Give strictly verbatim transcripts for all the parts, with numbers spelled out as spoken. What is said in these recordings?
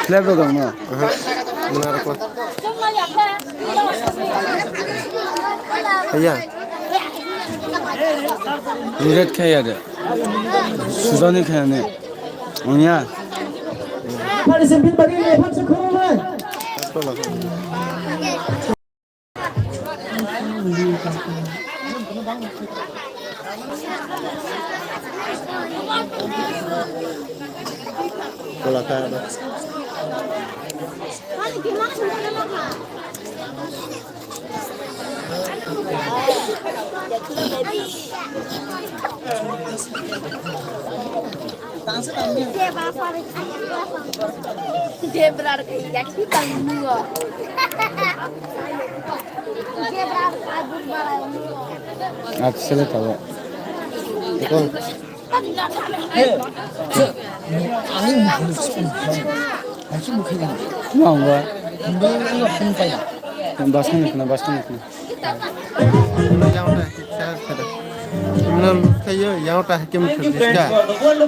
Slab rok dong no? Muna rok. Iya. Direct khe ya de. Sudani khe ne. Onya. Debra rwkha yakni tang nungo. Debra rwkha bur balai nungo. Aksele tabo. Nongo. Baskan khna, baskan khna. Nang khayo yang ta hakim service ka.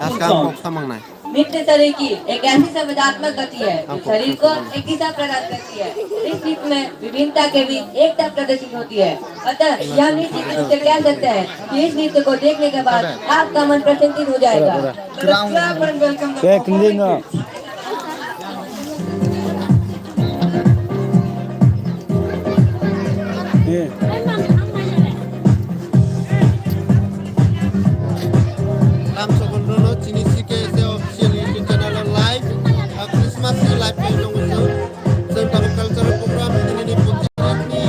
Askam kok samang nai. नित्य शरीर की एक ऐसी संवेदनात्मक गति है जो शरीर को एक दिशा प्रदान करती है। इस नृत्य में विभिन्नता के बीच एकता प्रदर्शित होती है। अतः यह नृत्य की तुलना क्या सकते हैं कि इस नृत्य को देखने के बाद आपका मन प्रसन्नचित्त हो जाएगा। Kek lino. Eh. Lam sokonrono chini C K S A official YouTube channel o live, ah, Christmas ni live kai tongo chwng. Chwng tabuk cultural program, tini ni pochisni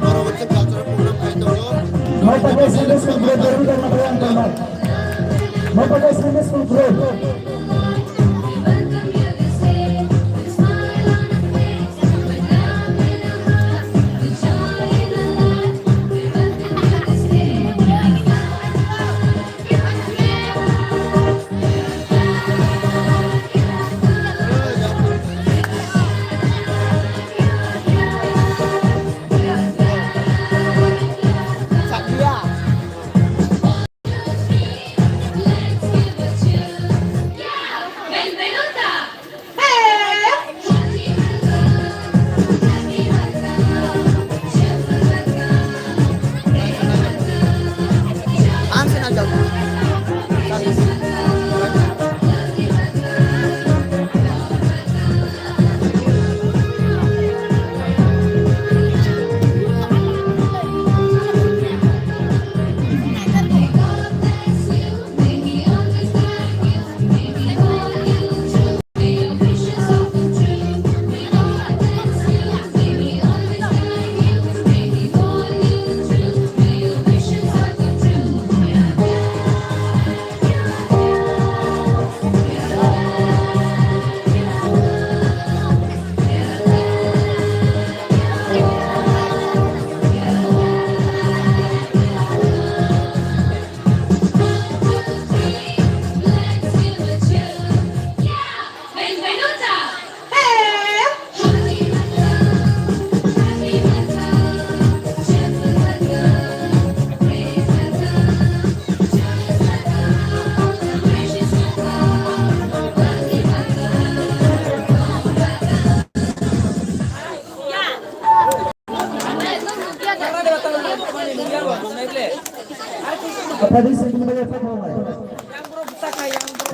borok chwng cultural program kai tongo. Mata kai Sunday school group, Mata kai Sunday school group.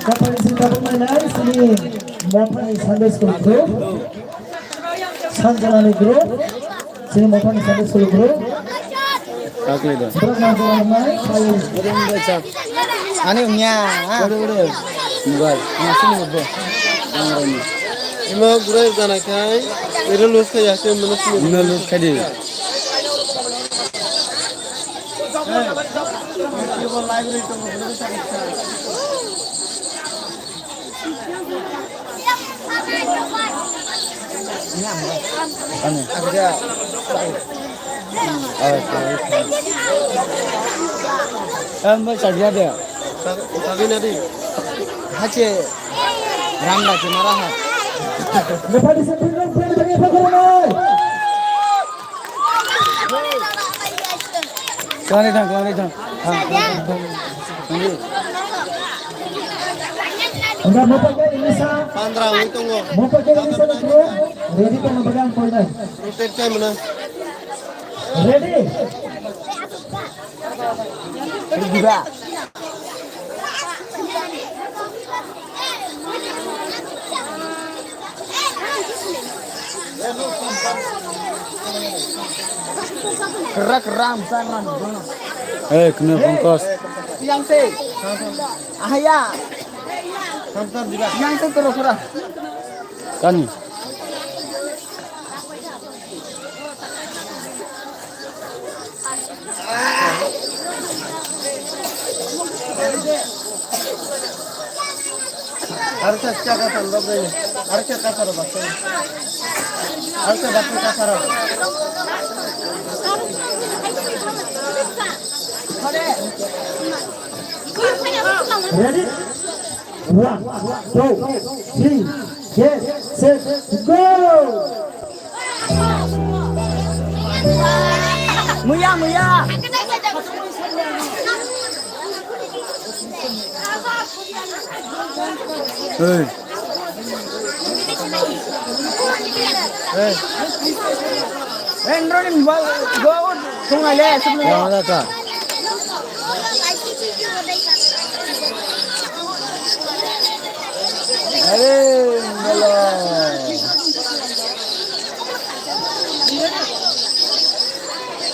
Aphari sini tabuk mai nai sini Mothani Sunday School group, Sanjana ni group, sini Mothani Sunday School group. Kakle da. Borok nang borok nai, ayo. Ani ungya, ha? Ore, ore. Mobile. Masih ni mobile. Yang ini. Ima gurai jana kai, ere lose kai ya, se mana sini. Ina lose kai di. Ani. Em, bai, chakya de. Chak-, chakya na di. Hache, ram da ke mara ha. Nepali se pindang pindang pindang pindang. Kwlangwi thang, kwlangwi thang. Thang, thang, thang, thang. Thangdi. Enggak, motor ke ini sa. Pandra wngwi tongo. Motor ke ini sa, bro. Ready tongo, bagan, point nine. Rotate time na. Ready? Ready ba? Kerak ram, ram. Eh, kena bongkos. Yang se. Ahaya. Yang se terus terus. Kani. Arsa chaka tan lobbe. Arsa kasar baksa. Arsa baksa kasar. Ready? One, two, three, get, set, go! Muya, muya. Hey. Hey. Hey, Android ni mobile go tungai le, sebenarnya. Are, mela.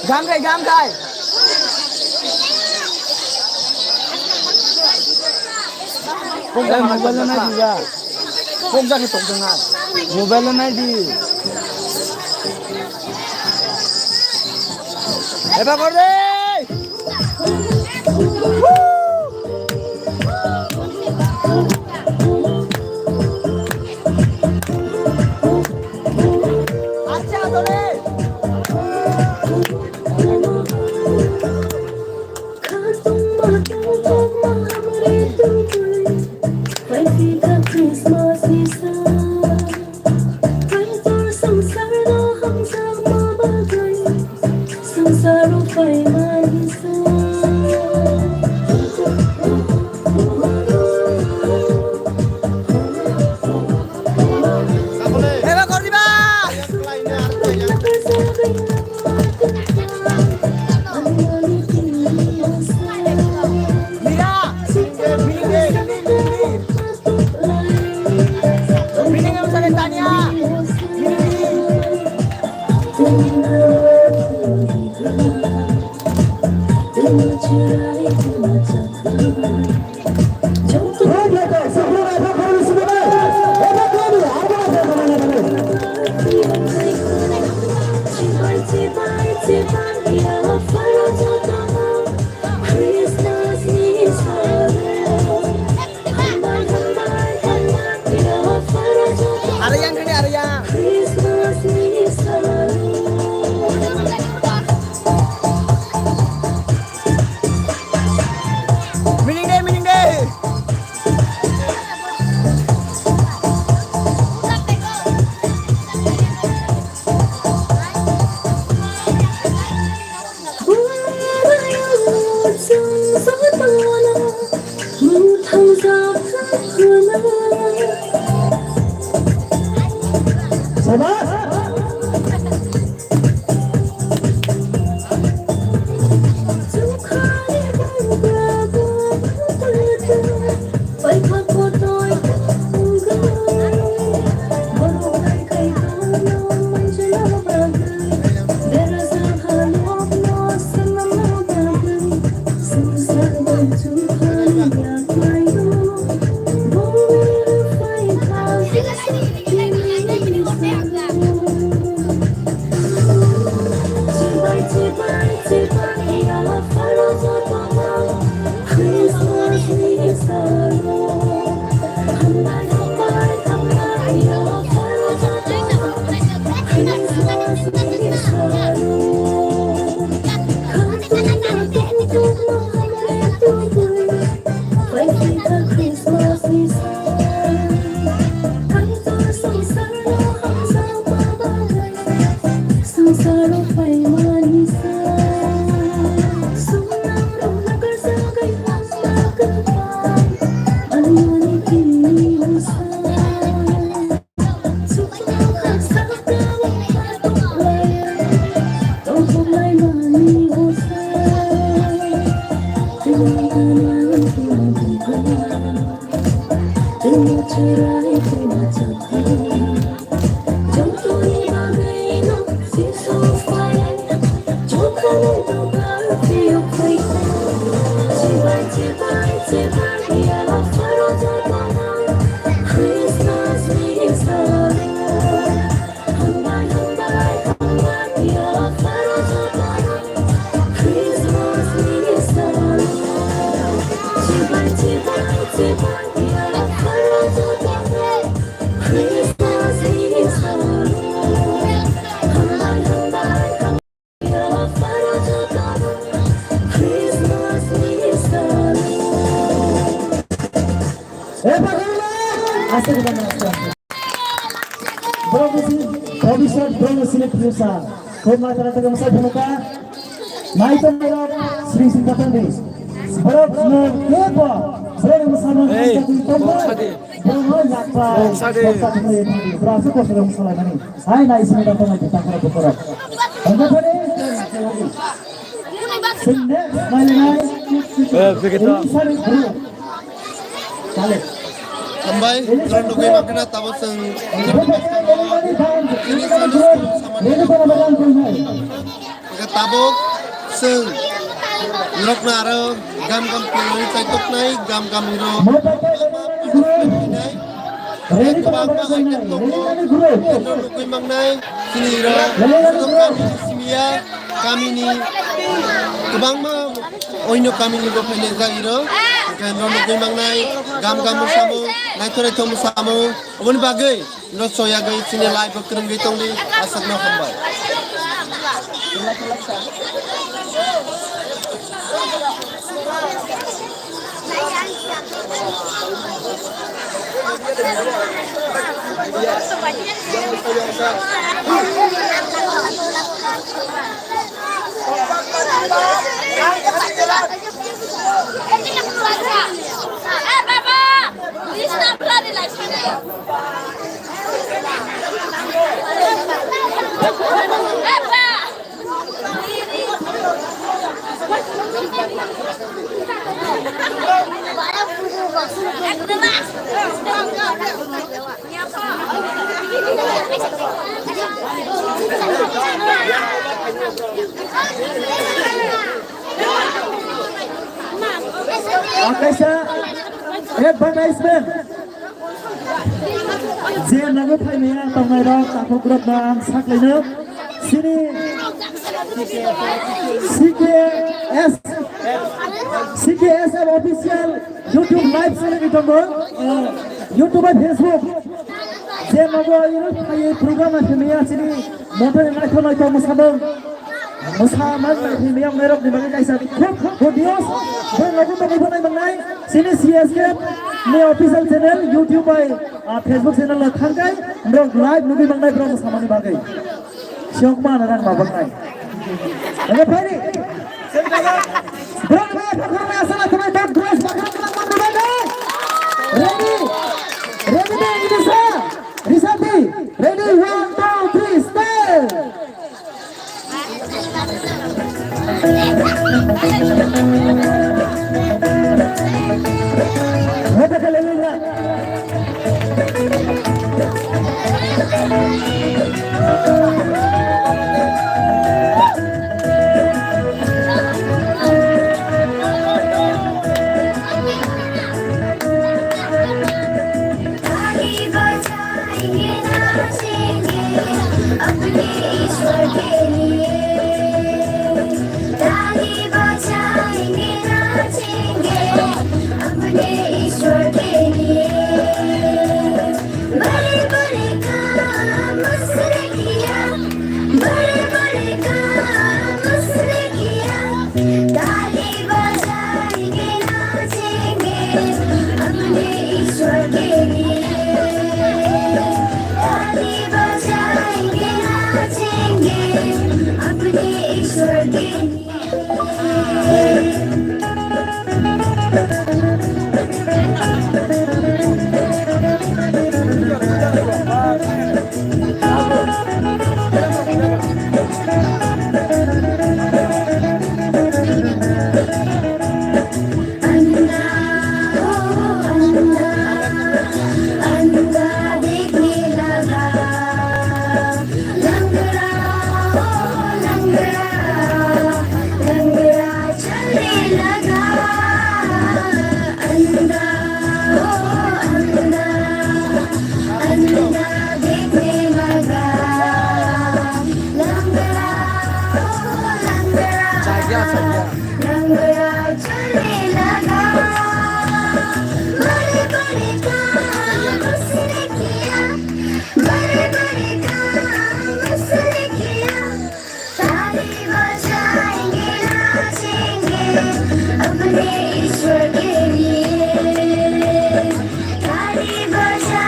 Gam khai, gam khai. Kok jani mobile nai di ba. Kok jani tok dong na. Mobile nai di. Eba kor de. Arayang kene arayang. Mining de, mining de. Sabash. Borok ni sini bhobishyot, borok ni sini future. Khub naithok naithok khe mwsai phunukha. Naithok naithok sri sri kathang di. Borok no kebo, borok ni samung. Hey, tongkha di. Borok no yakpa, bongsa di. Bongsa di. Borok aswk kosto khe mwsalaimani. Hai nai sini da tongo di takhara bukhara. Tongkha di. Sing next, nai nai. Eh, begitu. Ini sari guru. Hambai, norok nugwi mankha na tabuk chwng. Chini samung samani. Tabuk chwng norokno aro gam gam phainai chaitok nai, gam gam rok. Kwbangma item tongo, norok nugwi mangnai, chini rok. Simiya kamini kwbangma oino kamini bo phainai jak iro. Hwnkhe norok nugwi mangnai, gam gam mwsamo, naithok naithok mwsamo. Oboni bagwi iro choyagwi chini live bo kwrwngwi tongdi, aswkno hambai. Ang kaisa advertisement. Je nangwi phaimaya tongnairok takhuk rokno ang saklaino. Chini C K S, C K S F official YouTube live channel ni tongo. YouTube bai Facebook. Je nogo ino phaiwi program naithokmaya chini mothani naithok naithok mwsamung. Mwsa man naithokmaya wngnai rokni bagwi kaisa khub good news. Bo nogo tongwi phano mangnai. Chini C S K ni official channel YouTube bai, ah, Facebook channel no thangkai. Borok live nugwi mangnai borok mwsamani bagwi. Siok mana rang babak nai. Ada phaini. Bro, bro, bro, bro, asana kena dot gross bakal kena man dudai dai. Ready? Ready deh, ini sa. Risati. Ready, one, two, three, start. Ada kali ini, bro. ताली बजाएंगे, नाचेंगे अपने ईश्वर के लिए। बड़े बड़े काम उसने किया, बड़े बड़े काम उसने किया। ताली बजाएंगे, नाचेंगे अपने ईश्वर के लिए। ताली बजाएंगे, नाचेंगे अपने ईश्वर के लिए। अंधा, ओ अंधा, अंधा देखने लगा। लंगड़ा, ओ लंगड़ा, लंगड़ा चलने लगा। अंधा, ओ अंधा, अंधा देखने लगा। लंगड़ा, ओ लंगड़ा, लंगड़ा चलने लगा। बड़े बड़े काम उसने किया, बड़े बड़े काम उसने किया। ताली बजाएंगे, नाचेंगे अपने ईश्वर के लिए। ताली बजा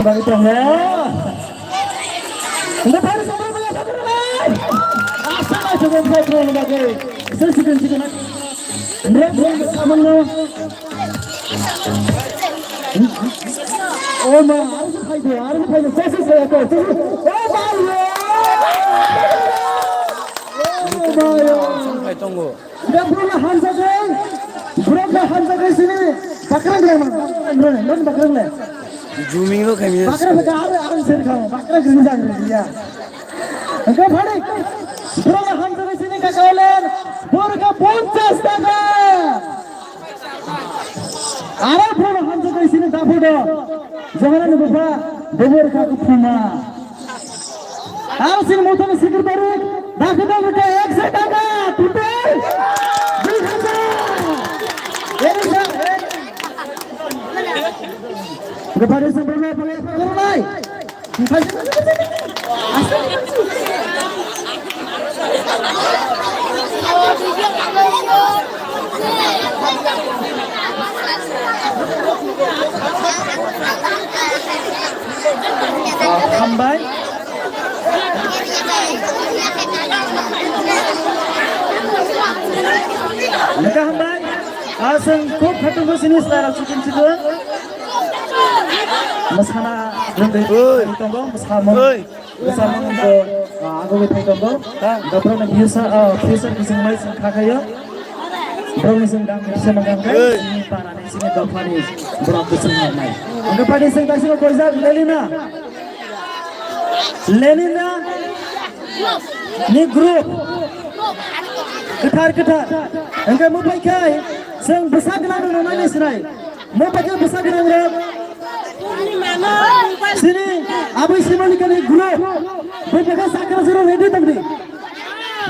Bagwi tongo. Hwnkhe phai songwi maya songwi maya. Aswk naisingwi phai tongwi bagwi. Sir sikon sikon. Rep rep samangno. O ma, aro se phai do, aro se phai do. Sesi se ko. O ma yo. O ma yo. Phai tongo. Borokno hamjakgwi, borokno hamjakgwi sini bakrang le man. Noni bakrang le. Zooming rok khaimya. Bakrang le ar ang sini kha, bakrang le jang ya. Hwnkhe phani, borokno hamjakgwi sini kaka olen, borokno ponchas taka. Aro borokno hamjakgwi sini dapodo. Johana ni bupha, bumur kha kuphuma. Aro sini mothani sikir barik, dakhe dakhe ekso taka, total dui hajar. Eri sa, eri. Gopari sini borokno palai palai. Hambai. Neka hambai. Aswng khub khatung sini sara chicken chicken. Masana rwngwi tongo, masamo. Bwsa mung bo, ah, agogwi phai tongo. Borokni future, ah, future bising mai sing kha khaio. Borokni sing dam kisa mangkang khe, sini parani, sini dophani borok bising nai. Hwnkhe phaidi sing kaisa koijak Lenina. Lenina ni group. Kwthar kwthar. Hwnkhe muphai khai, sing bwsa gwnangno nai sinai. Mo paikha bwsa gwnang rok. Sini abui Simolika ni group. Bo paikha sakra jora ready tongdi.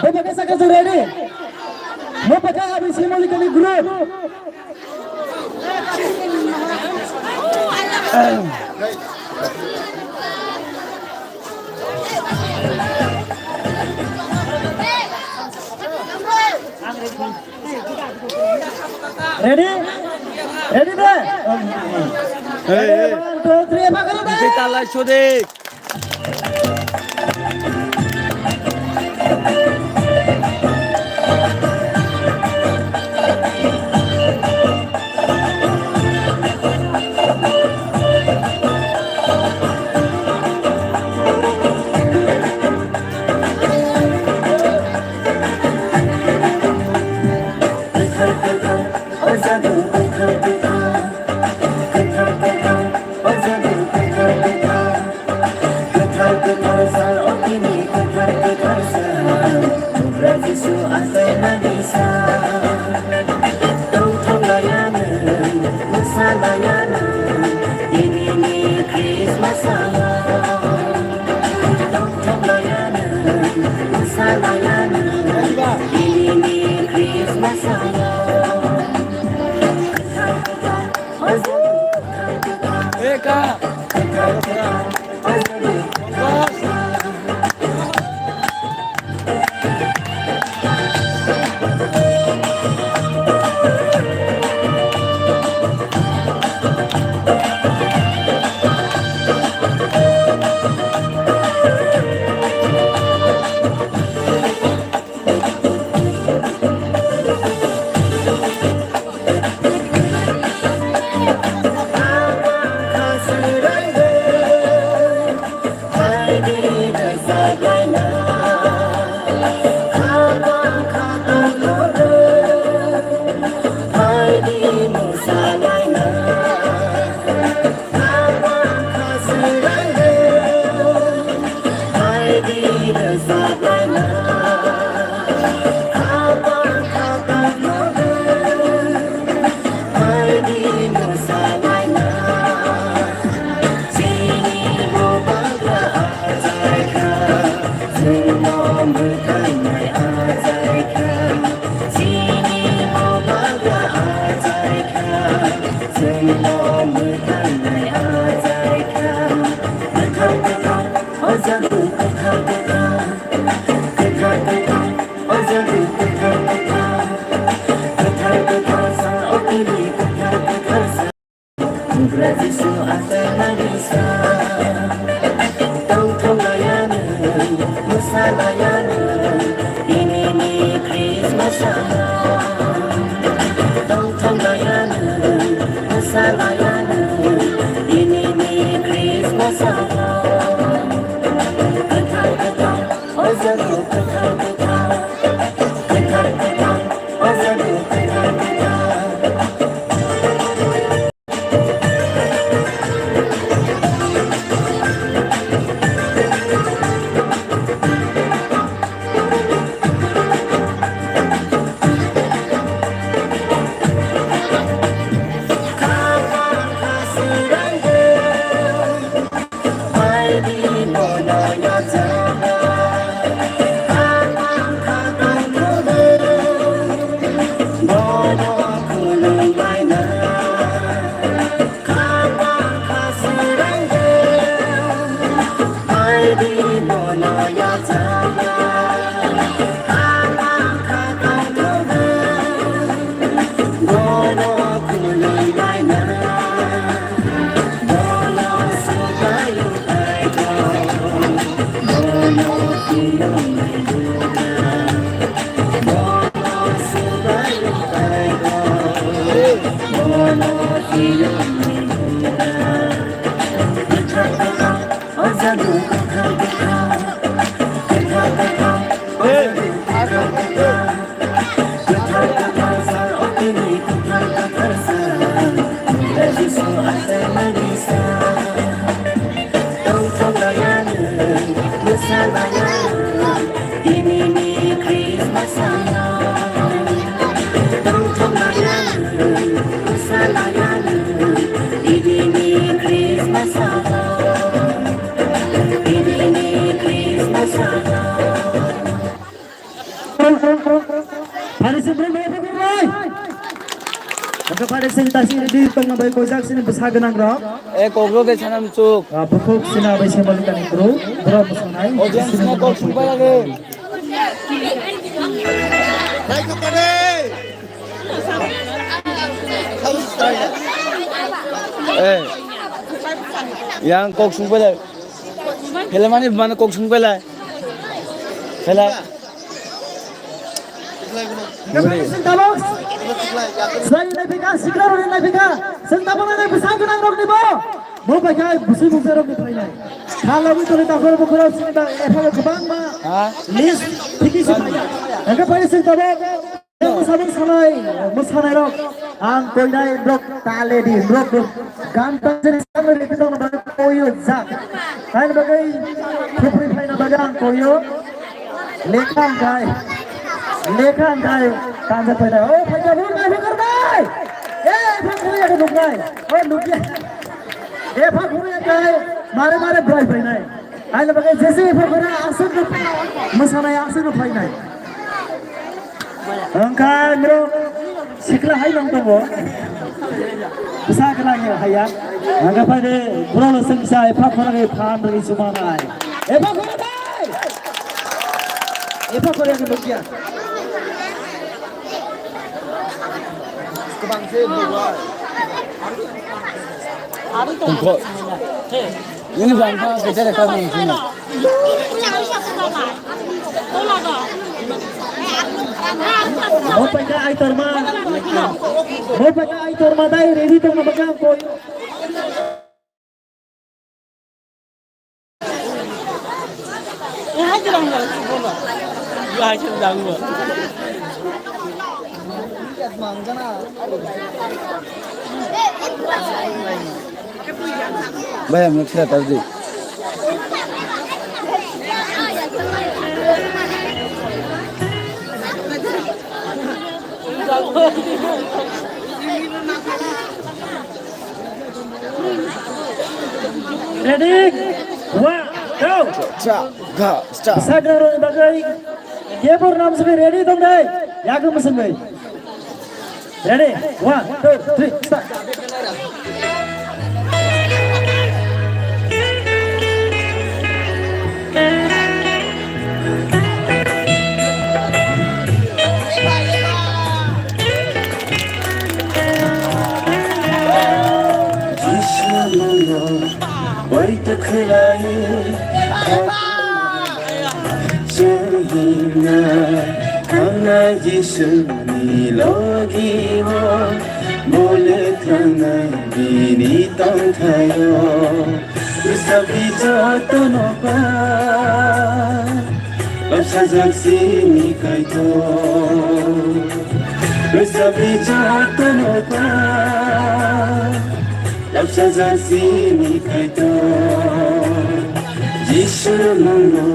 Bo paikha sakra jora ready. Mo paikha abui Simolika ni group. Ready? Ready de? Hey, hey. One, two, three, pakaro de. Kita live shooting. Kwthar kwthar sal o tini kwthar kwthar sal, Bugra Jisu achaimani sal. Tongthok laiya nwng, mwsa laiya nwng, tinini Christmas o. Tongthok laiya nwng, mwsa laiya nwng, tinini Christmas o. Eka. Bugra Jisu achaimani sal. Tongthok laianw, mwsa laianw, tinini Christmas o. Kwthar kwthar, o jaga kwthar kwthar. Kwthar kwthar, o jaga kwthar kwthar. Phari se brum brum brum brum. Oke, phari se tasi ready tongna bai kojak sini bwsa gwnang rok. E kokro de sanam chuk. Ah, bukhuk sina bai se malik ani kru. Bro musanai. Audience na kok sungpa lage. Eh. Yang kok sungpa lage. Phela mani mane kok sungpa lage. Phela. Sing tabok. Sai nai pika, sikra rok nai pika. Sing tabok nai bwsa gwnang rok ni bo. Mo pai kai bwswi bwsa rok ni phainai. Khala wi tole takhor bukhoro sini ba etha kwbangma. Ha? List thiki si phai. Engka phai sing tabok. Mo sabuk sanai, mo sanai rok. Ang koinai rok tale di rok. Ganta jeni samne rikitong na bagwi koyo jak. Kain bagwi khupri phaina bagwi ang koyo. Lekha angkai. Lekha angkai. Kanja phaina. O phaina bul nai phakar nai. E phakhuri ya nuknai. O nukya. E phakhuri angkai. Mare mare brai phainai. Kain bagwi jese phakhuri asuk. Masanai asuk phainai. Wngkha norok sikla hai nong tongo. Bwsa kwlai ni haya. Wngkha phai de borok no swngsa epha khorang epha andrwi chumanai. Epha khorang dai. Epha khorang ni nukya. Kwbang se buwa. Tongkho. Ini bangkha kecha rekha bang sini. Mo paika ai torma. Mo paika ai torma dai ready tongma baka koi. Bhai, ang noksa tardi. Ready? One, two. Cha, ga, cha. Sagra roni bagwi. Kebor nam simi ready tong dai. Yago musungwi. Ready? One, two, three, start. Thangnai Jisuni logi-o, bole thangnai bini tongthai-o. Bwsakni jotono pa, lapsajak sini Kaitor. Bwsakni jotono pa, lapsajak sini Kaitor. Jisu nono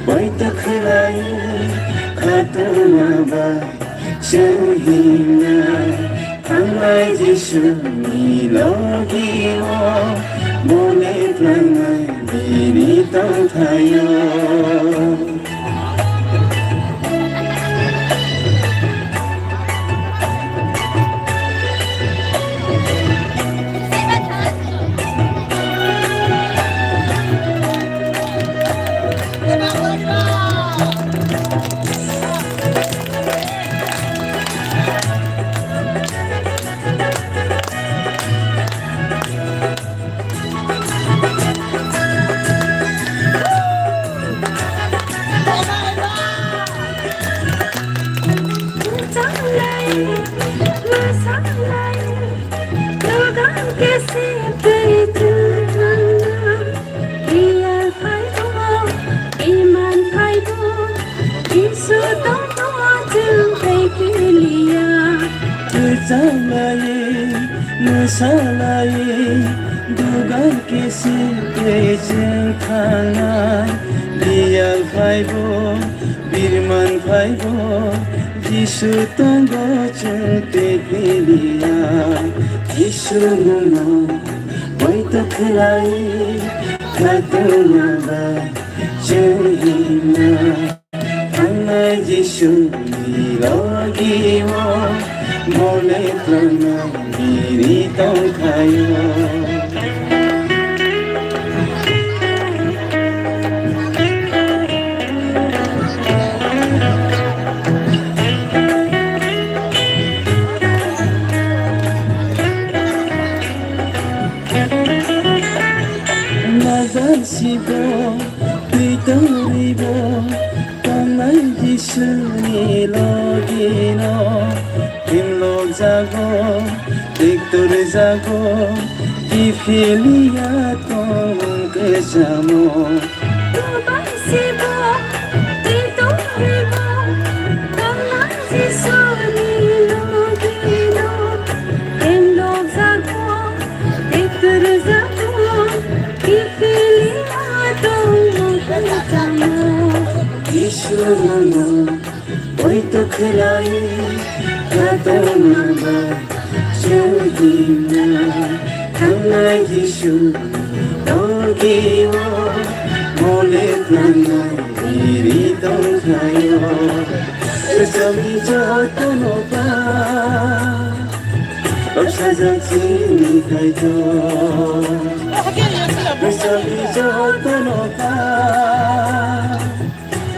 poito khlai, khatungma bai chwng himna. Thangnai Jisuni logi-o, bole thangnai bini tongthai-o. Kwchanglayi, mwsalayi, dugan kisi tei chwng thangnai. Biyal phaibo, birman phaibo, Jisu tongo chwng tei phiya. Jisu muno poito khlai, khatungma bai chwng himna. Thangnai Jisuni logi-o, bole thangnai bini tongthai-o. Nagan sibo, twi tongribo, tongnai Jisuni logino. Himlok jago, tiktor jago, kiphiliya tong kechamo. Tobai sibo, tiktor ribo, tongnai Jisuni logino. Himlok jago, tiktor jago, kiphiliya tong kechamo. Jisu nono poito khlai, khatungma bai chwng himna. Thangnai Jisu logi-o, bole thangnai bini tongthai-o. Bwsakni jotono pa, lapsajak sini Kaitor. Bwsakni jotono pa,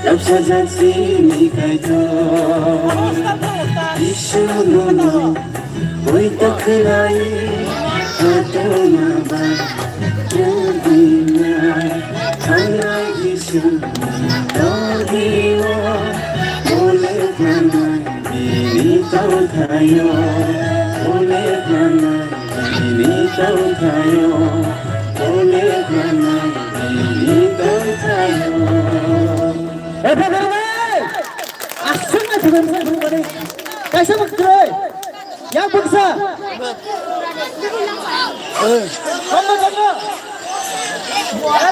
lapsajak sini Kaitor. Jisu nono poito khlai, khatungma bai chwng himna. Thangnai Jisu logi-o, bole thangnai bini tongthai-o. Bole thangnai bini tongthai-o. Bole thangnai bini tongthai-o. Epha khe rw bai! Aswk nai thwbai bwsai phunukmani. Kaisa bwkha kwrwi. Yak bwkha. Tamo, tamo.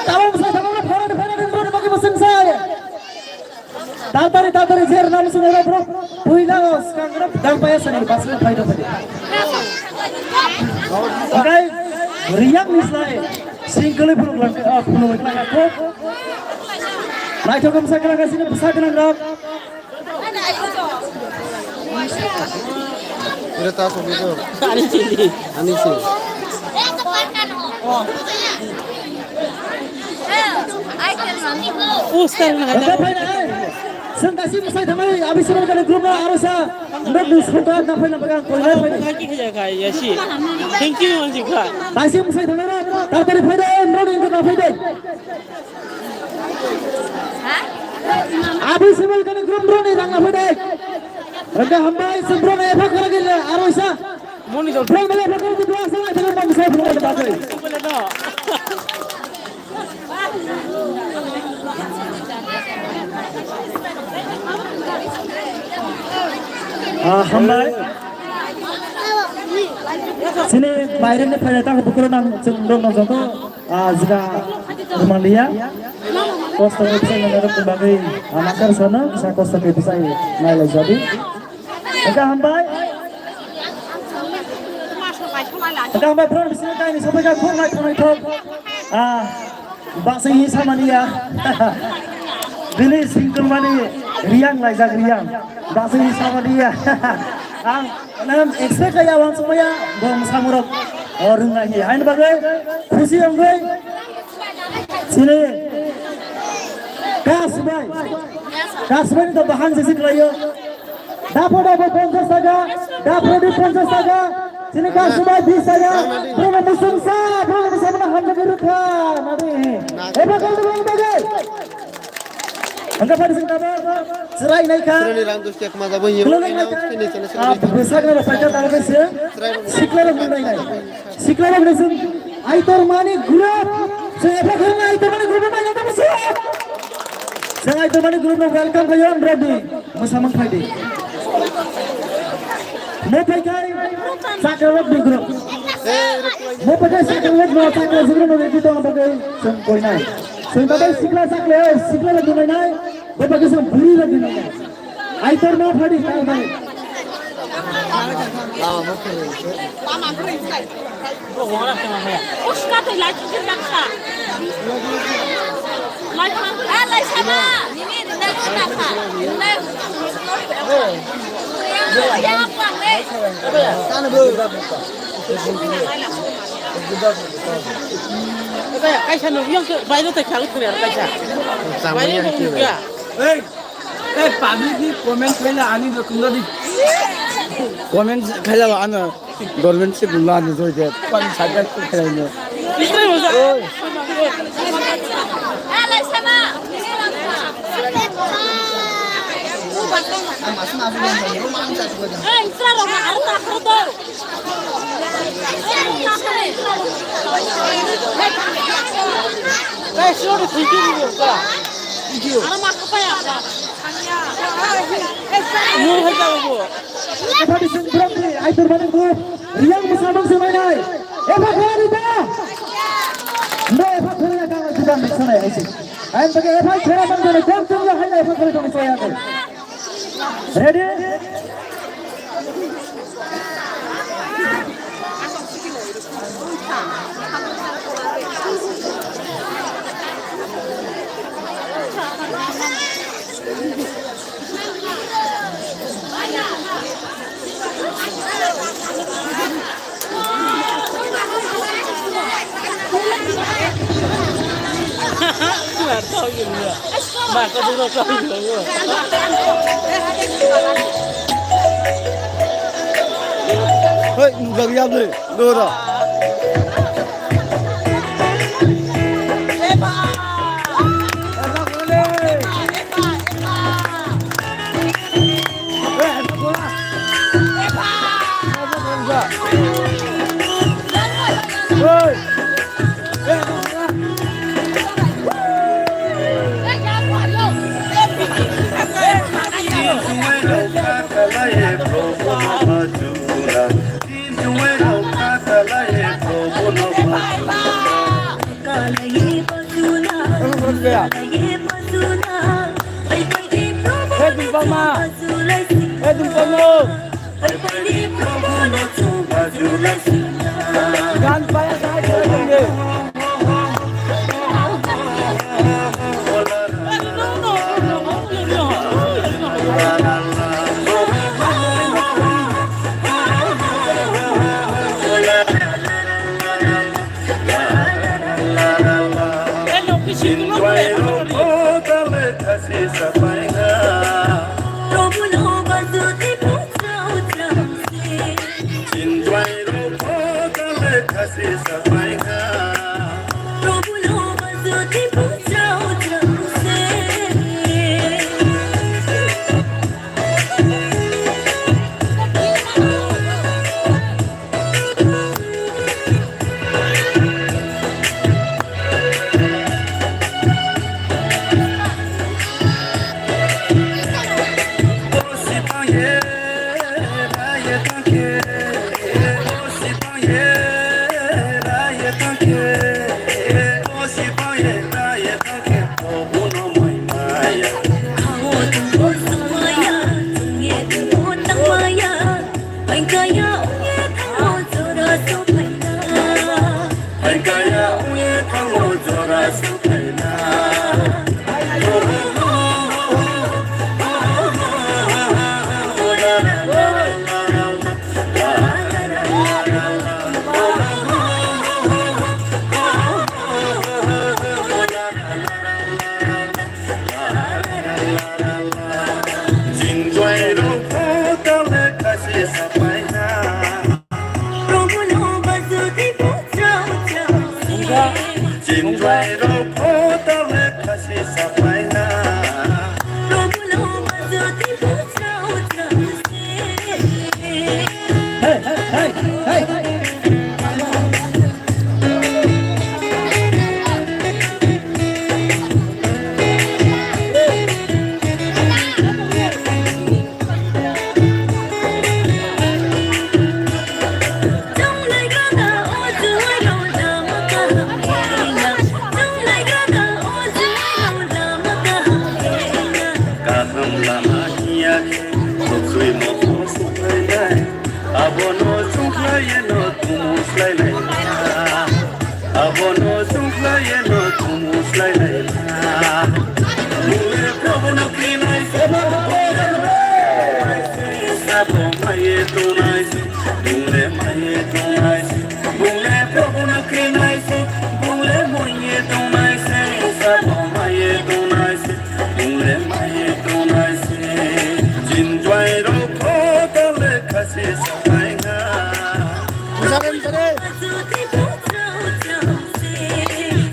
Tamo bwsai, tamo bwsai, phone, phone, phone, phone, phone, bwsai. Tatari, tatari, jer nam sung era bro. Puila o skang bro. Dang paya sani, bas na phai do phai. Okai, riyak ni slai. Singkali phunuk lang, ah, phunuk lang ko. Naithok khe bwsa kwrwng kha sini bwsa gwnang rok. Ani sini. Ani sini. Poster na. Oke, fine, eh. Seng kasi bwsai thangnai, abi sini kan group na aro sa. Nok ni suka na fine na bagan koi na fine. Kaki kaya kaya si. Thank you, Anjika. Kasi bwsai thangnai, tatari fine, eh, nok ni na fine. Abui Simal kani group roni rang na phai dai. Hingke hambai, sumbrong epha khara gila, aro isa. Moni jol. Bro, bro, bro, bro, bro, sa, sa, sa, sa, sa, sa, sa. Ah, hambai. Sini baire ni phai ta bukhro nang, chwng rok nang joto. Ah, jika Himalaya, kosto khe bwsai manai rok bagwi, ah, nakar sano, kisa kosto khe bwsai nailai jadi. Eka hambai. Eka hambai, bro, bisi kaini sopai ka khok nai thonai thok. Ah, basing hi samani ya. Bini singkul mani riang laijak riang. Basing hi samani ya. Ang Nang expect kaya wansukmaya bong samurok o rwngnai hi hain bagwi khusi wngwi chini kasbai kasbai ni to bahang sisi khlaio. Dapho dapho ponchas taka, dapho di ponchas taka, chini kasbai bis taka, promo musung sa, promo musung na hamjak rukha nadi. Eba kal bong bagwi. Hingke phari sing tabo, chwrai nai kha. Chwraini rang dos tiya kma jabo hiyo. Khulumui nai kha. Chini chini chini. Ah, bwsakno rok paikha tabo khe se. Sikla rok nai nai. Sikla rok nai sing. Aitor mani group. Se epha khurung Aitor mani group mai nang tabo se. Jang Aitor mani group no welcome khayo ang ready. Mwsamung phaidi. Mo phaikhai chakra rok ni group. Mo phaikhai chakra rok no chakra rok no ready to ang bagwi sung koinai. Sung bagwi sikla chakla, sikla rok nai nai. Bo bagwi sung buri rok nai nai. Aitor no phadi ta nai. Uska to light khe rakha. Light, ah, light sama. Nini rinda ko rakha. Rinda. Ya apa, eh? Kaisa no yang ke bairo ta khang thre kaisa. Bairo no ya. Hey, hey, public ni comment khaila ani rokom di. Comment khaila ano. Government se bula ni joi de pan saja tu khelai no. Oi. Guys, you have to think. Thank you. Ano ma kapaya ba. Mo hai ta bo. Ephadi sing brok ni aitur mani bu riang musamang se mai nai. Epha khwlai da. No epha khwlai da kang juda mik sanai hai se. Ayang bagi epha khwlai bang jani kok tung ya hai epha khwlai tong saya kai. Ready? Hei, nugak ya ble, dora. Hey, Dungpama! Hey, Dungpama! Gan paya sai kare denge. Kaham lama hiya khe, kuchui moho suklainai. Abono sungkhlaiye no tumu slailai. Abono sungkhlaiye no tumu slailai. Mule Prabhu no krinai se, sabo maye tunai se, mule maye tunai se. Bungle Prabhu no krinai se, bungle moye tunai se, sabo maye tunai se, bungle maye tunai se. Chinjwai rok photo lekha se sapai na.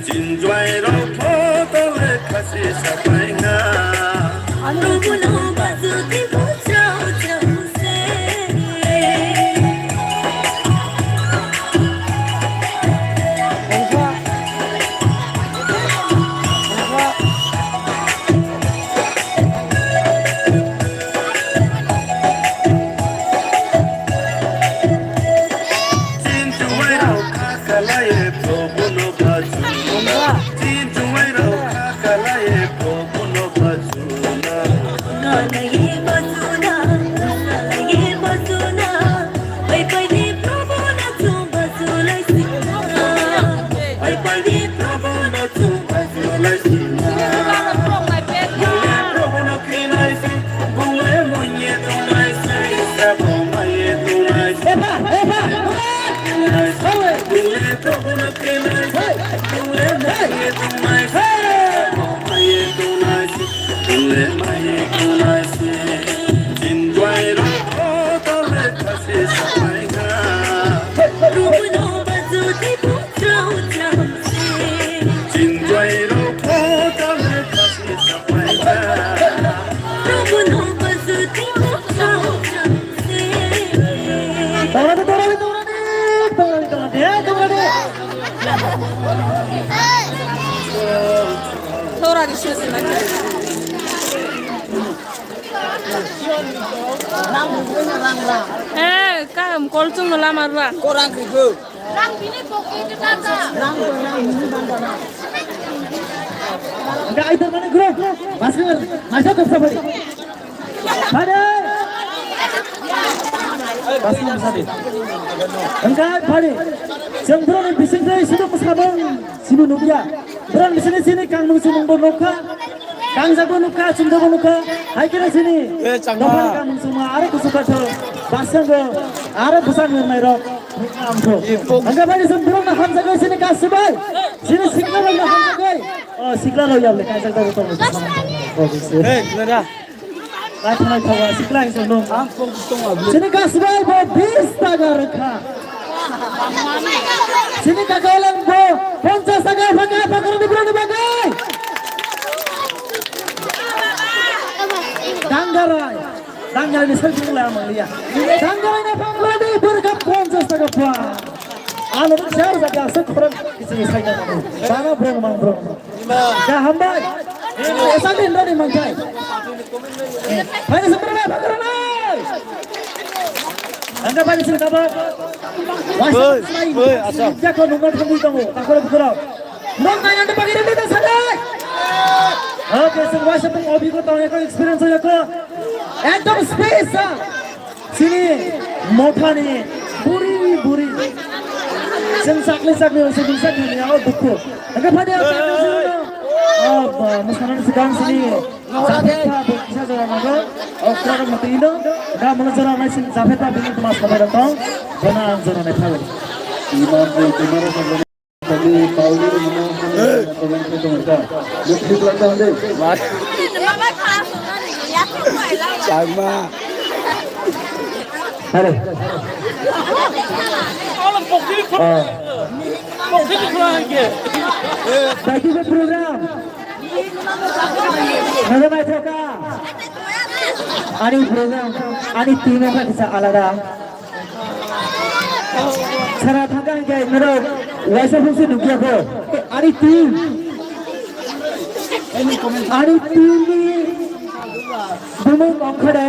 Chinjwai rok photo lekha se sapai na. Toradi, toradi, toradi, toradi, toradi, eh, toradi. Toradi, toradi. Eh, kaham kol chwngno lama rwa. Korang kaibo. Hingke aitor mani group, masker, maisa kok sabari. Pade. Masker sabari. Hingke pade. Chwng borokni bisingtwi sudok mwsabung sini nukya. Borok bisingni sini kangmung sumungbo nukha. Kangjabo nukha, chumjabo nukha. Hai khe sini. Eh, changma. Dophani kangmung sumung aro kusu kathok. Basango aro bwsang nirnai rok. Hingke bai sini borokno hamjagwi sini kasibai. Sini sikla rokno hamjagwi. Oh, sikla rok yable kaijak dabo tongo. Hey, nara. Naithok naithok sikla hing song dong. Ang kok tong abi. Sini kasibai bo bis taka rwkha. Sini kaka lang bo ponchas taka rwkha, pakorni borokni bagwi. Danggarai. Danggarai ni selfie wngla mangliya. Danggarai na pamla de borokha ponchas taka pa. Ano jar jaga se khorang kisi sai na. Bana borok mang borok. Ka hambai. Esa din doni mangkai. Hai, seperti apa, Karana? Angka bani sini kabar. Oi, oi, asam. Jaga nomor tunggu tunggu. Takut bukurau. Nong nanya tu pagi dulu dah sadai. Okay, chwng waisa bung obhigota ekho experience ekho. Ekdom special. Chini mothani buri buri. Chwng chakli chakli waisa bung chakli ni yago dukhu. Ekho phadi ang chakli chakli no. Oh, ba, mwsanani swkang chini. Chakli kha bung kisa jora nango. Okra rok mwtwi no. Da mano jora nai chwng chakli kha bini tma samai rok tong. Bona ang jora nai phai. Imam bung tumaro Kami Pauli Rino Kami Kami Kami Kami Kami Kami Kami Changma. Hello. Ah. Thank you for program. Hello, my program. Ani program, ani team apa bisa alada. Sara thangka hingke norok waisa phungsi nukya kho. Ari team. Ari team ni bumung ongkhore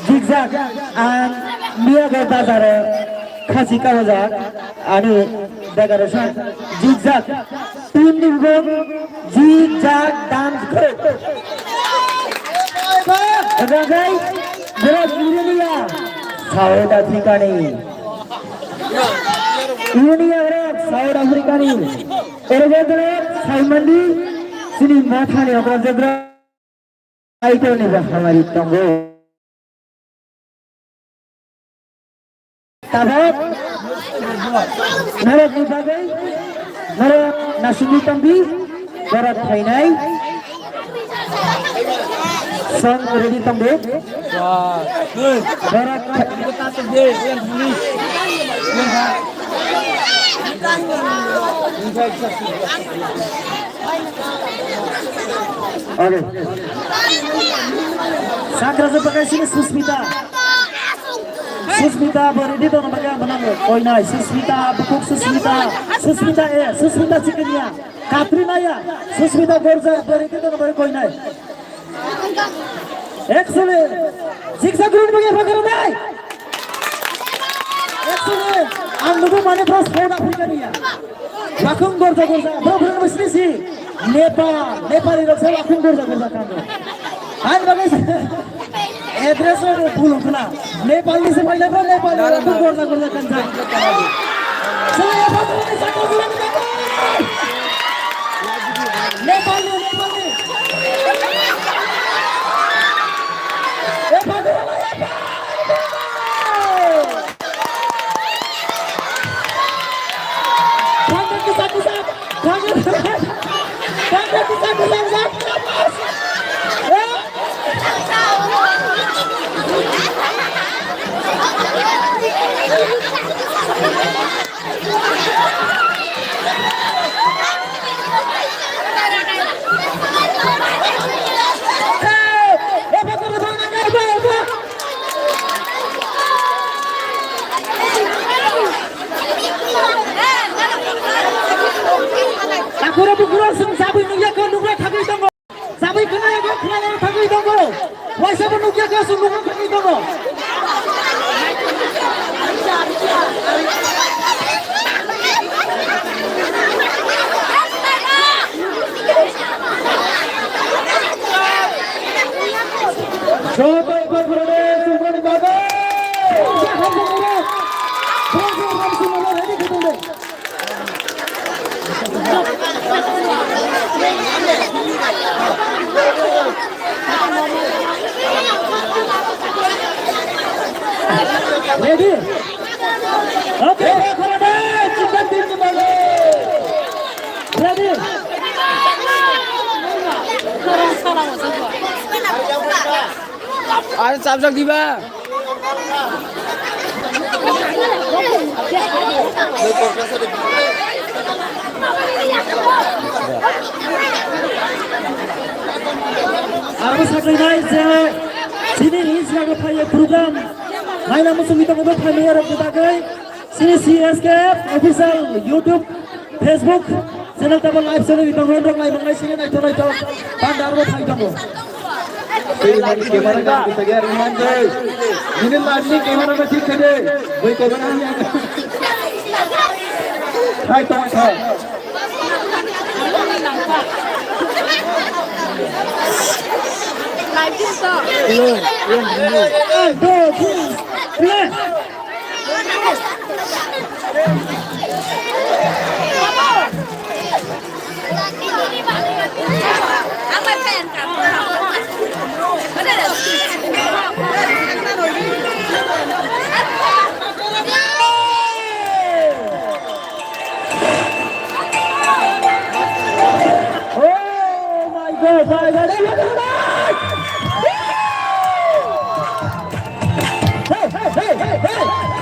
zigzag and Miyagai bazar khachi kawajak. Ari decoration zigzag. Team ni bumung zigzag dance group. Ragai, borok Irania, South Africa ni. Irania borok South Africa ni. Orobo borok Saimandi, chini mothani okra jebra. Aito ni bo hamari tongo. Tabok, norok ni bagwi, norok nasingwi tongdi, borok phainai. Song ready tongdi. Borok phai- Oke. Sakra je pakai sini Susmita. Susmita bo ready dong pakai mana mo? Koi nai Susmita, bukuk Susmita. Susmita eh, Susmita chicken ya. Katrina ya. Susmita gorja bo ready dong pakai koi nai. Actually, siksa guru pakai pakai nai. Actually, ang nubu mane pras kau na pakai niya. Bakung gorja gorja, bro bro mesti si. Nepal, Nepali rok sabo akhung gorja gorja kano. Ang bagwi address rok bul wngkha na. Nepal ni se pailai ba Nepal ni rok gorja gorja kanjak. Sabo Nepal ni sakha gorja kanjak. Nepal ni, Nepal ni. Nepal ni. Takura bukura sung sabui nungya ko nungya thagui tongo. Sabui khna ya ko khna ya thagui tongo. Waisa bo nungya ko sung nungya thagui tongo. Joto Uttar Pradesh, Uttar Pradesh. Ready? Okay, ready, chicken team ni bagwi. Ready? Are chapjak diba? Abo sakhainai je chini Instagram phaiye program naina muchungwi tongo bo phaimaya rok ni bagwi chini C S K F official YouTube, Facebook channel tabo live channel ni tongo rok nai mangnai sini naithok naithok banda aro phai tongo. Tei mani camera kan bisa gaya ringan deh. Ini lagi camera masih kede. Boy camera ni. Hai tong hai. Oh my God, my God, hey, look at that! Hey, hey, hey, hey, hey!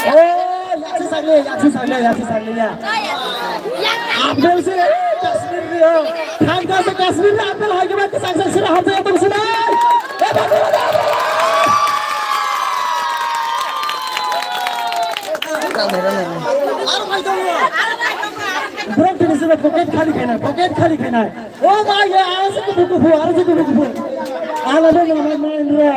Oh, yaksi sakle, yaksi sakle, yaksi sakle ya. Abdul se, eh, Kashmir ni Thangka se Kashmir ni apple hai khe ba kwchang se sira hamjak tong sinai. Borok tini sira pocket khali khainai, pocket khali khainai. Oh my God, aro se kubu kubu, aro se kubu kubu. Ala bo mama main ro.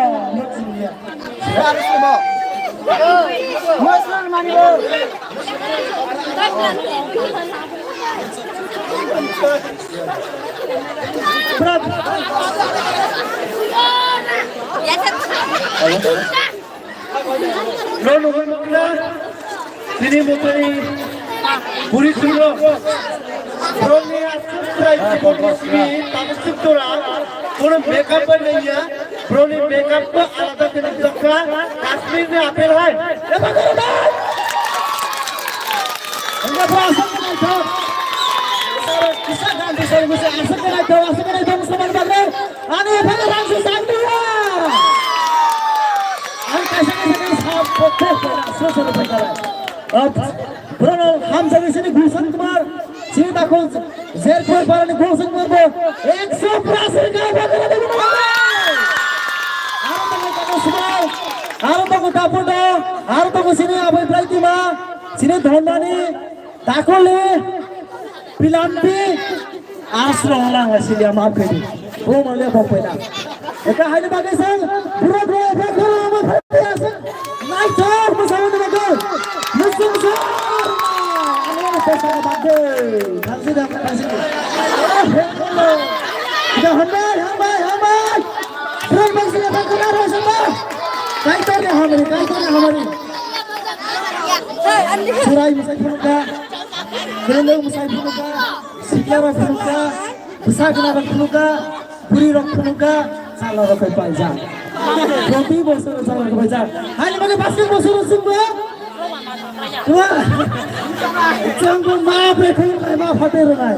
Bro, nugwi mangkha, tini mwtai puri suro. Borokni aswk trai jibon rosmi tabuk suk tora, kono makeup bai naiya. Broni makeup bo alada khe nukjakha, Kashmir ni apple hai. Eba goro dai. Hingga bo aswk naithok. Sir, kisa ganti sir, kisa aswk naithok, aswk naithok, musulman bagwi. Ani epha rang se sang dia. Ang kaisa kaisa khe sa pokok khe na so so pai kala. Ab, Borok hamjagwi sini Gulshan Kumar, sini dakho Jerpur parani Gulshan Kumar bo ekso plus rwkha, bagwi rwkha. Aro tongo Tapo Subai, aro tongo Tapo Do, aro tongo sini Abai Braitima, sini Dhondani, Dakoli, Pilampi, Asrong lang sili ama phedi. Bo male bo peda. Eka haini bagwi sang, bro bro bro bro ama phedi asang. Naithok mwsangni bagwi. Mwsang sa. Ano pesa bagwi. Thansi da thansi. Ida hambai hambai hambai. Bro bagwi da kana ro sama. Kaitor ne hamari, kaitor ne hamari. Surai mwsai phunukha. Kerendeng mwsai phunukha. Sikla rok phunukha. Bwsa gana rok phunukha, bwrwi rok phunukha, chwla rok bai paijak. Proti bosor chwla rok paijak. Haini bagwi basket bosor rok chwngbo. Chwngbo ma bre khulumnai, ma phatwi rwnai.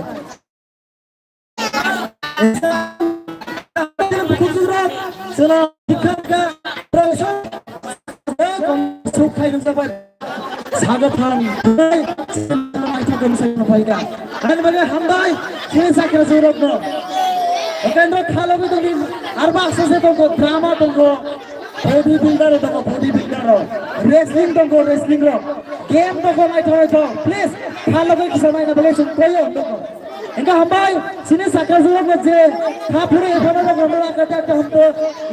Chwla dikha dikha, professor, suk khai rwjak bai. Saga thang, ai, thang khe mwsai phai da. Ani bagwi hambai, chini sakra surok no. Ekandro khalo bi tongi, arba aksa se tongo, drama tongo, body builder tongo, body builder rok. Wrestling tongo, wrestling rok. Game tongo, naithok naithok. Please, khalo bi kisa maina bagwi sung koyo tongo. Engka hambai, sini sakra surok no je, khapuri ephano rok no raka ta ta hamto,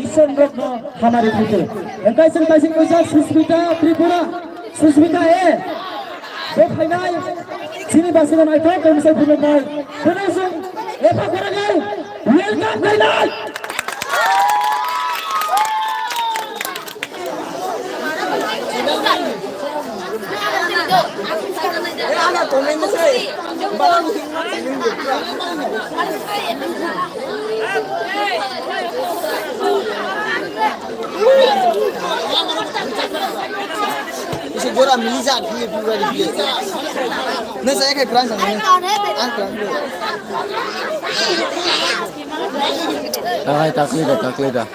ison rok no hamari khaitu. Engka sing taising kaisa Susmita Tripura. Susmita A, bo phainai, chini basino naithok khe mwsai phunuknai. Phunuk sung, epha khorang ai, welcome khainai. Isi gora mili ja, gili pura di gili. Ne saya kayak perang sama ne. Ah, perang dulu. Ah, takli dah, takli dah.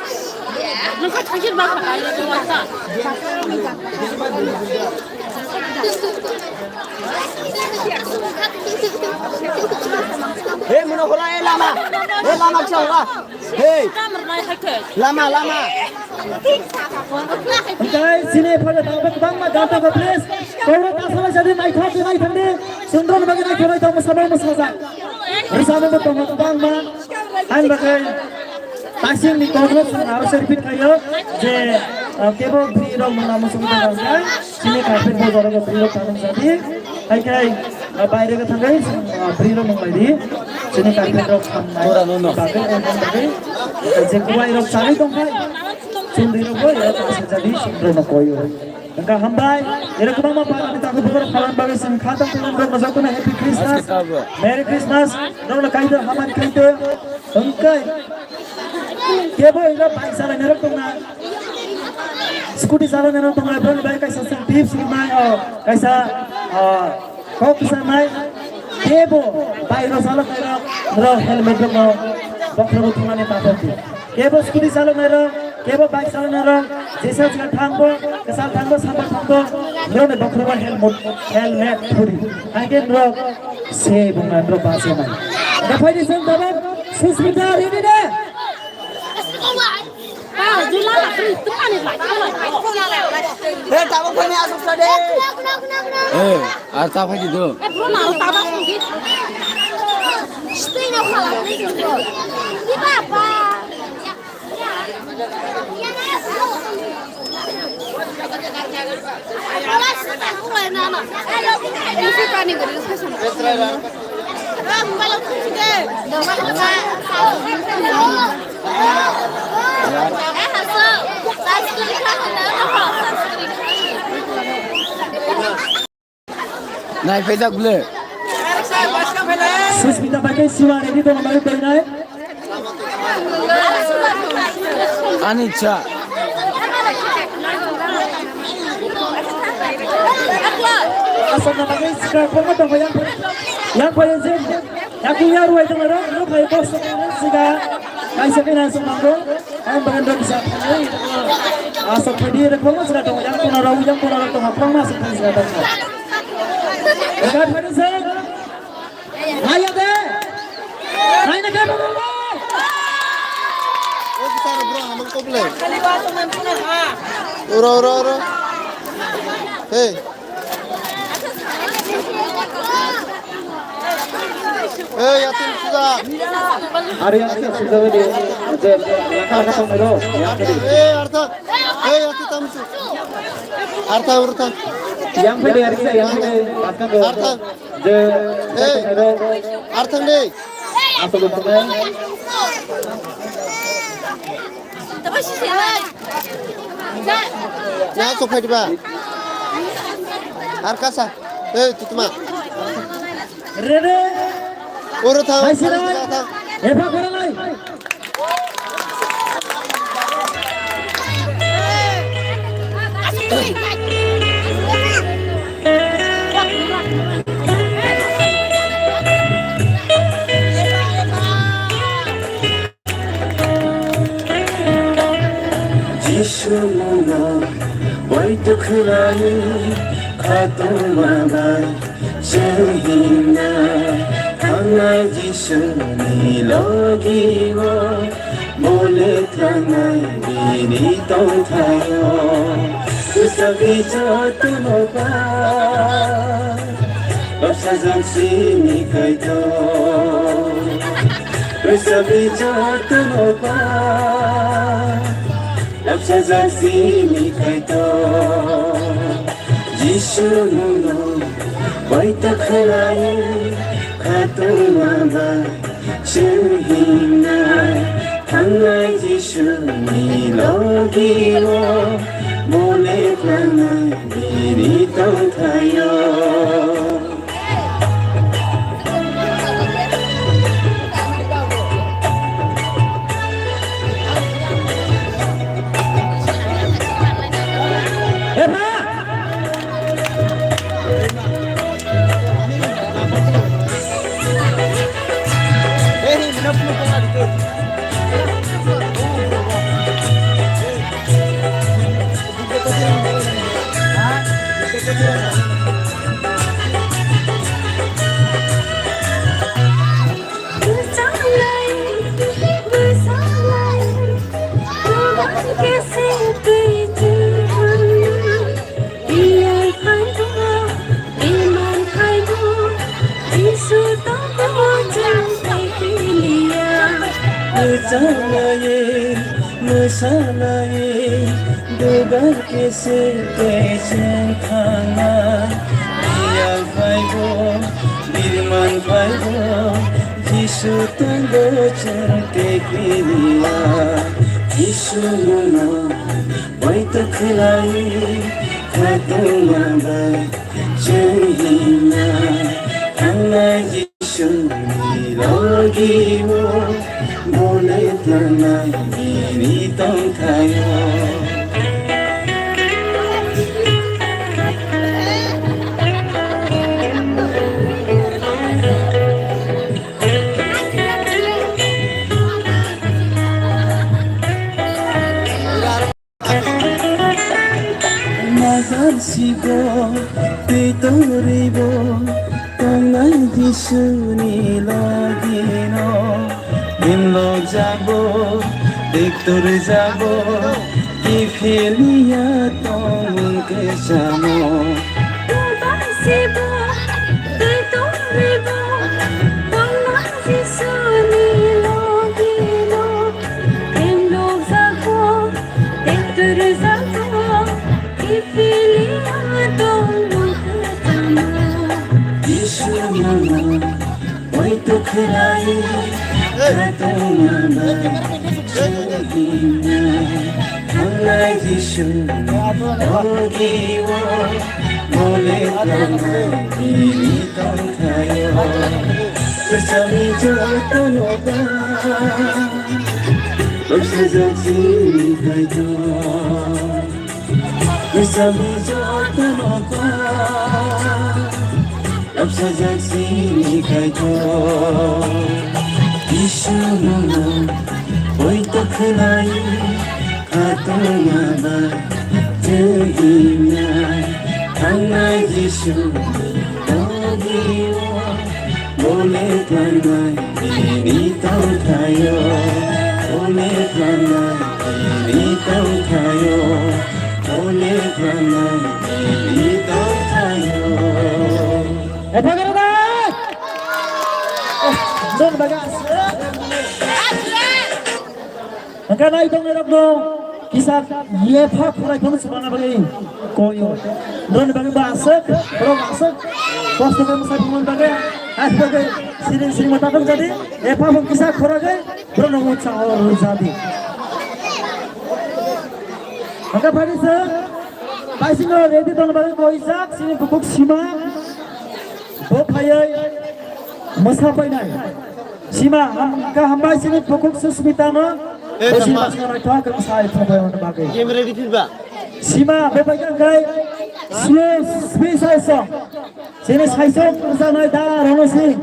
Hei, mano hora, eh, lama. Eh, lama, kisa hora. Hei. Lama, lama. Hingkai sini pada tahu bang ma ganto ko please. Kau tak salah jadi naik hati naik hati. Sundro bagi naik hati tahu sama sama saja. Bersama betul bang ma. Ang bagai tasing ni kau aro se repeat kayo je kebo bri rok mona musuh kita bangkai. Sini carpet bo jorok bri rok tanung jadi. Hai kai, ah, baire ka thangai, ah, bri rok nung lai di. Sini carpet rok thangnai. Tora no no. Bagai, eh, bagai. Je kuai rok chari tong kai. Chundri rok bo ya ta se jadi sundro no koyo. Engka hambai, ere kubang ma para ni taku bukor palan bagai sing khata kulan rok majak kuna Happy Christmas. Merry Christmas. Rok na kaida haman kaida. Engkai. Kebo ira bike salai nerok tong na. Scooty salai nerok tong na. Bro bai kaisa sing tips rok nai. Oh, kaisa, ah, Kok kisa nai, kebo bike rok salok nai rok, rok helmet rok no bokhorok bo thumani pathok di. Kebo scooty salok nai rok, kebo bike salok nai rok, jesa jesa thangbo, kesal thangbo, sambar thangbo, rok ni bokhorok bo helmet, helmet thudi. Haikhe rok se bung nai rok base nai. Naphai di seng tabok, Susmita ready de? He, tabok phai ni asok sa de. Eh, ar ta phai di do. Nai phaijak bwle. Susmita bai khe Siwa ready dong, nai dong nai. Ani cha. Aswk na bagwi sikha kwbangma tongo yang, yang bai je. Yakung ya ruwai tong rok, rok bai boss tong rok siga. Kaisa kena aswk mango. Ang bagan rok bisa. Aswk phaidi rok kwbangma siga tong. Yang kono rok, yang kono rok tong. Kwbangma aswk phaidi siga tong. Ega phaidi se. Ayo de. Ayo de. Oke, sana bro, hamil kople. Ura, ura, ura. Hey. Hey, yatin suda. Hari yang kita sudah ini, je, langkah langkah tong mero, yang tadi. Hey, Artha. Hey, yatin tamu su. Artha, Artha. Yang tadi, hari kita yang tadi, langkah ke. Artha. Je, hey. Langkah mero. Artha nih. Apa betul? Na sok phaidi ba. Ar kasa. Ei, tutma. Ready? Oro thang, hai, sinai. Thang, thang. Epha koralai. Jisu muno poito khlai khatungma bai chwng himna thangnai Jisuni logi-o bole thangnai bini tongthaio. Bwsakni jotono ba Bapsajak sini Kaitor, bwsakni jotono ba. Bapsajak sini Kaitor, Jisu nono poito khlai khatungma ba. Chwng himnai thangnai Jisuni logi-o bole thangnai bini tongthaio. Iyai phaibo, iman phaibo, Jisu tongo chwng tei phiya. Mwchanglaye, mwsalaye, dugar kese kese thangna. Iyai phaibo, birman phaibo, Jisu tongo chwng tei phiya. Jisu muno Poito khlai khatungma bai chwng himna thangnai Jisuni logi-o bole thangnai bini tongthaio. Magar sibo tei tongrwibo tongnai Jisuni logi. Tekto rwjabo, kiphiliya tongmung kwchamo. Tubasibo, twi tongribo, tongma Jisuni logino. Tendok jago, tekto rwjabo, kiphiliya tongmung kwchamo. Jisu nono, Oi tukhwlai, khatungma bai chwnghinai, thangnai Jisu, logi-o, mole thangnai bini tongthaio. Kwchami jotono ba, bwsajak chini Kaitor. Kwchami jotono ba, lapsajak chini Kaitor. Jisu nono, oi tukhwlai, khatungma bai chwnghinai, thangnai Jisu, logi-o. Bole tlangnai bini tongthaio, bole tlangnai bini tongthaio, bole tlangnai bini tongthaio. Epha gana dai. Don baga. Hwnkhe nai tongnairokno kisa epha khwrai phano swmana bagwi koyo. Norokni bagwi bo aswk, borok aswk kosto khe mwsai phunukmani bagwi, hai bagwi siring siring ma tatung jadi, epha bo kisa khoragwi borokno utsaho rwjadi. Hwnkhe phai se baisingno ready tongna bagwi koijak chini bukhuk Sima. Bo phaiwi mwsa painai. Sima, ham-, kha hambai sini bukhuk Susmita no. Eh, bo sini sama. Basna naithok khe mwsai phaibai hwnna bagwi. Game ready philba. Sima, bo bai kha khai slow speed saisong. Sini saisong rwjaknai da Rono Singh.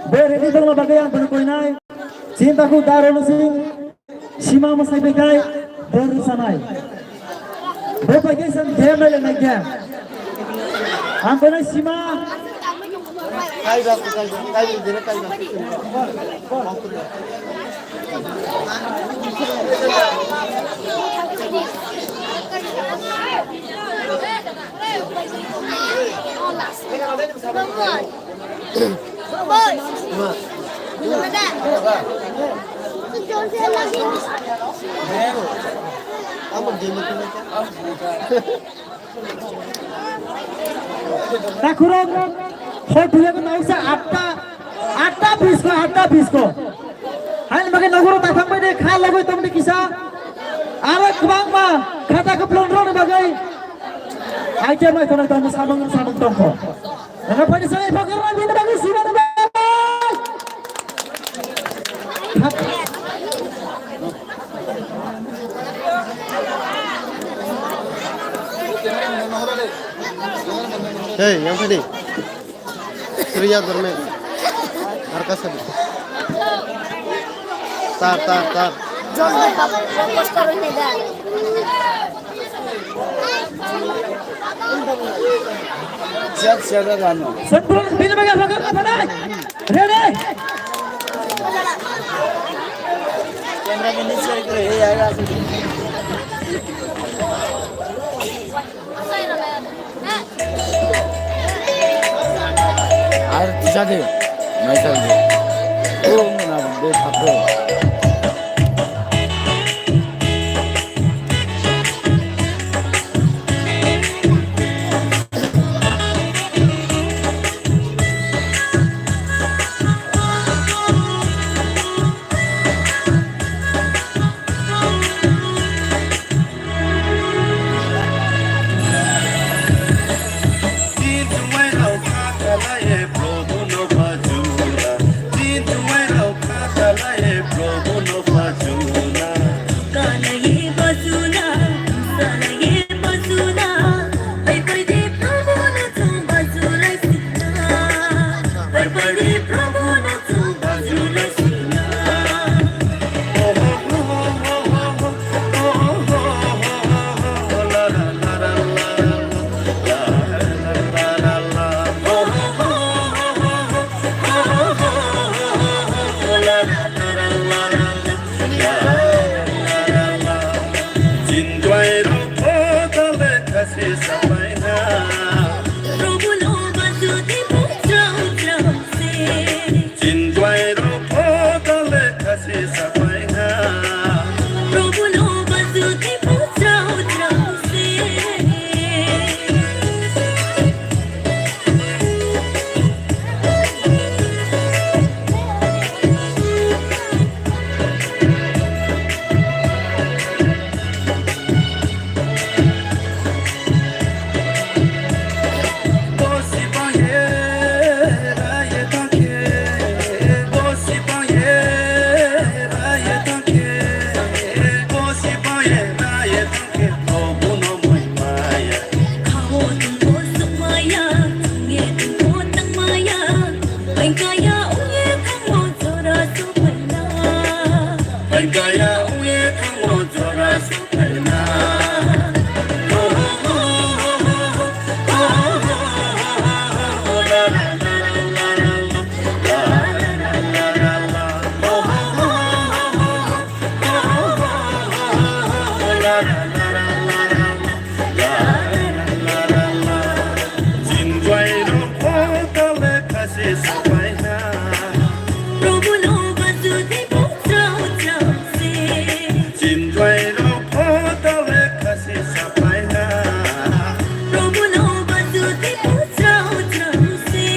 Bo ready tongna bagwi ang bono koinai. Sini takhuk da Rono Singh. Sima mwsai bai khai bo rwchanai. Bo bai khai san game nai lenai game. Ang koinai Sima. Takhurok hor thuyakhe naiksa atta, atta bisko, atta bisko. Haini bagwi nogoro takhang bai de kha logoi tongdi kisa. Aro kwbangma khata kwplwngrokni bagwi item naithok naithok samung samung tongkho. Nang phani sai phakir na bini bagwi sima na bai. Hey, yang tadi. Surya Dharme. Harka sabi. Tar, tar, tar. Siap, siap, ya, anu. Sempurna, bini bagi apa kan apa dah? Ready? Camera man ni share kare, eh, yaar, yaar. Ar tisa de, naisal de. Oh, na, de, thapro. Jinjwai rok kotale khasi sapaina. Probuno bajudi putrao changse. Jinjwai rok kotale khasi sapaina. Probuno bajudi putrao changse.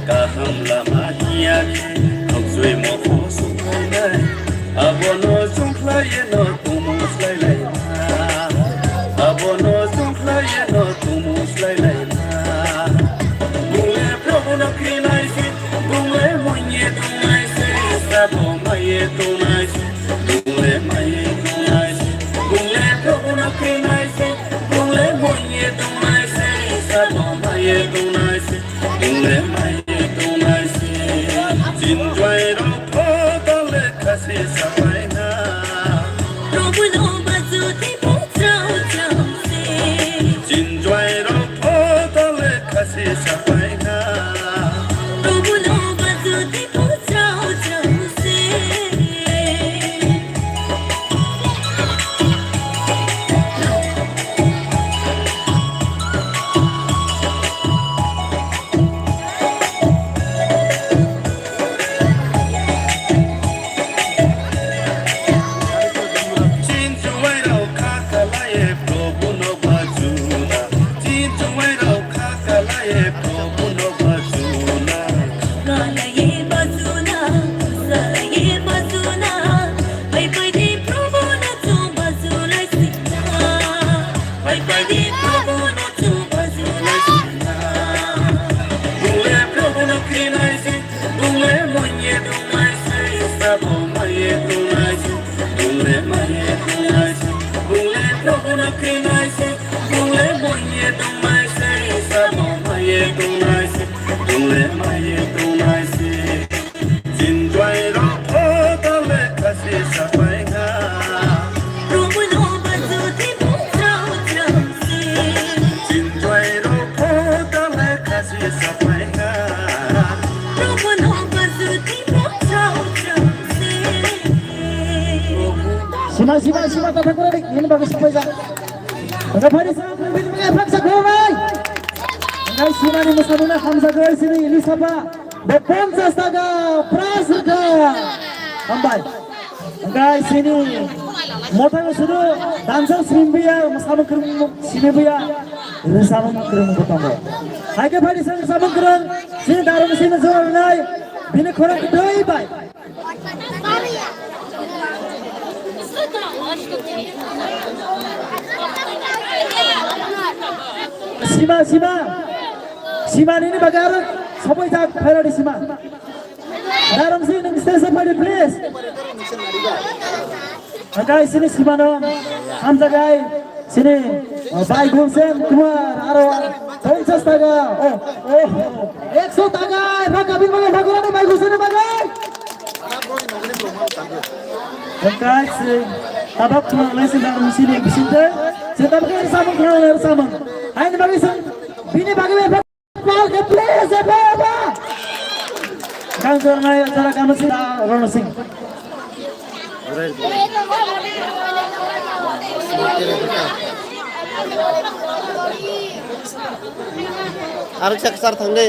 Kaham lama hiya khe, nukjui mokho sukhainai. Abono chungkhlaiye no tumu slailaina. Abono chungkhlaiye no tumu slailaina. Bungle Prabhu no krinai se, bungle moye tunai se, sabo maye tunai se, bungle maye tunai se, bungle Prabhu no krinai se, bungle moye tunai se, sabo maye tunai se. Bungle mai tunai si, jinjwai rok photo lekha si sapaina. Robuno bajuti putrao changse. Jinjwai rok photo lekha si sapaina. Robuno bajuti putrao changse. Pai pai di Prabhu no chubaju lai sina. Bungle Prabhu no krinai si, bungle moye tunai si, sabo maye tunai si. Bungle maye tunai si, bungle Prabhu no krinai si, bungle moye tunai si, sabo maye tunai si. Bungle maye tunai si. Jinjwai rok photo lekha si sapaina. Robuno bajuti putrao changse. Jinjwai rok photo lekha si sapaina. Robuno bajuti putrao changse. Sima, sima, sima, tata kore, ini bagus sapaijak. Ada phari sa, phari sa, phari sa, phari sa. Ngai sima ni musa muna hamsa gai sini, ini sapa? Bo ponchas taka prize rwkha. Hambai. Hwnkhe chini mothai o sudu dansa simi buya, samung kwrwng simi buya, rwsamung kwrwng bo tongo. Hai khe phai di samung kwrwng, chini darung simi jora rwnai, bini khorang kwtwi bai. Sima, sima. Sima nini bagwi aro sopoi jak, phairadi sima. Darang si nung stage o phaidi, please. Hwnkhe sini simano hamjagai sini, uh, bai Gulsem Kumar aro ponchas taka, oh, oh, ekso taka, eba kabin bagwi, eba gorani bai Gulsem ni bagwi. Hwnkhe si tabok thwng lai si darang sini bisingtwi si tabok samung thwng lai samung. Haini bagwi sing bini bagwi eba. Pal ke please, eba, eba. Kang jornai jara kama si, ah, Rono Singh. Arek sak sar thang de.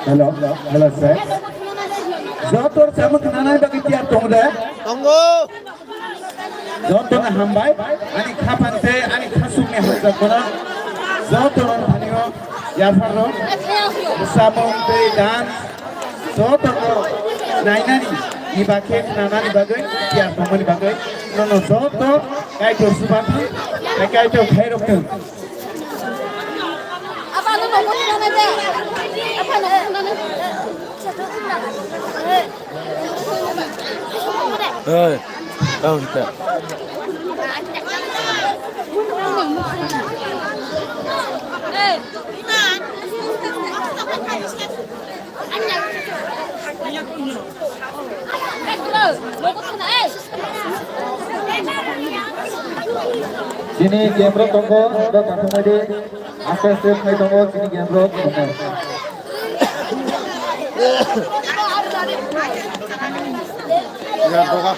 Hello, hello, sir. Joto samung khnanai bagwi tiyar tongo de? Tongo. Jotono hambai, ani khapang tei ani khasukni hamjakmano jotono thanio yapharno samung tei dance Joto no nainani ni bagwi, khnanani bagwi, tiyar tongmani bagwi, nono joto Kaitor chubathang, tei Kaitor khairok thung. Hey, oh, kita. Chini game rok tongo, abo kathokmani aste aste khai tongo, chini game rok tongo. Hello.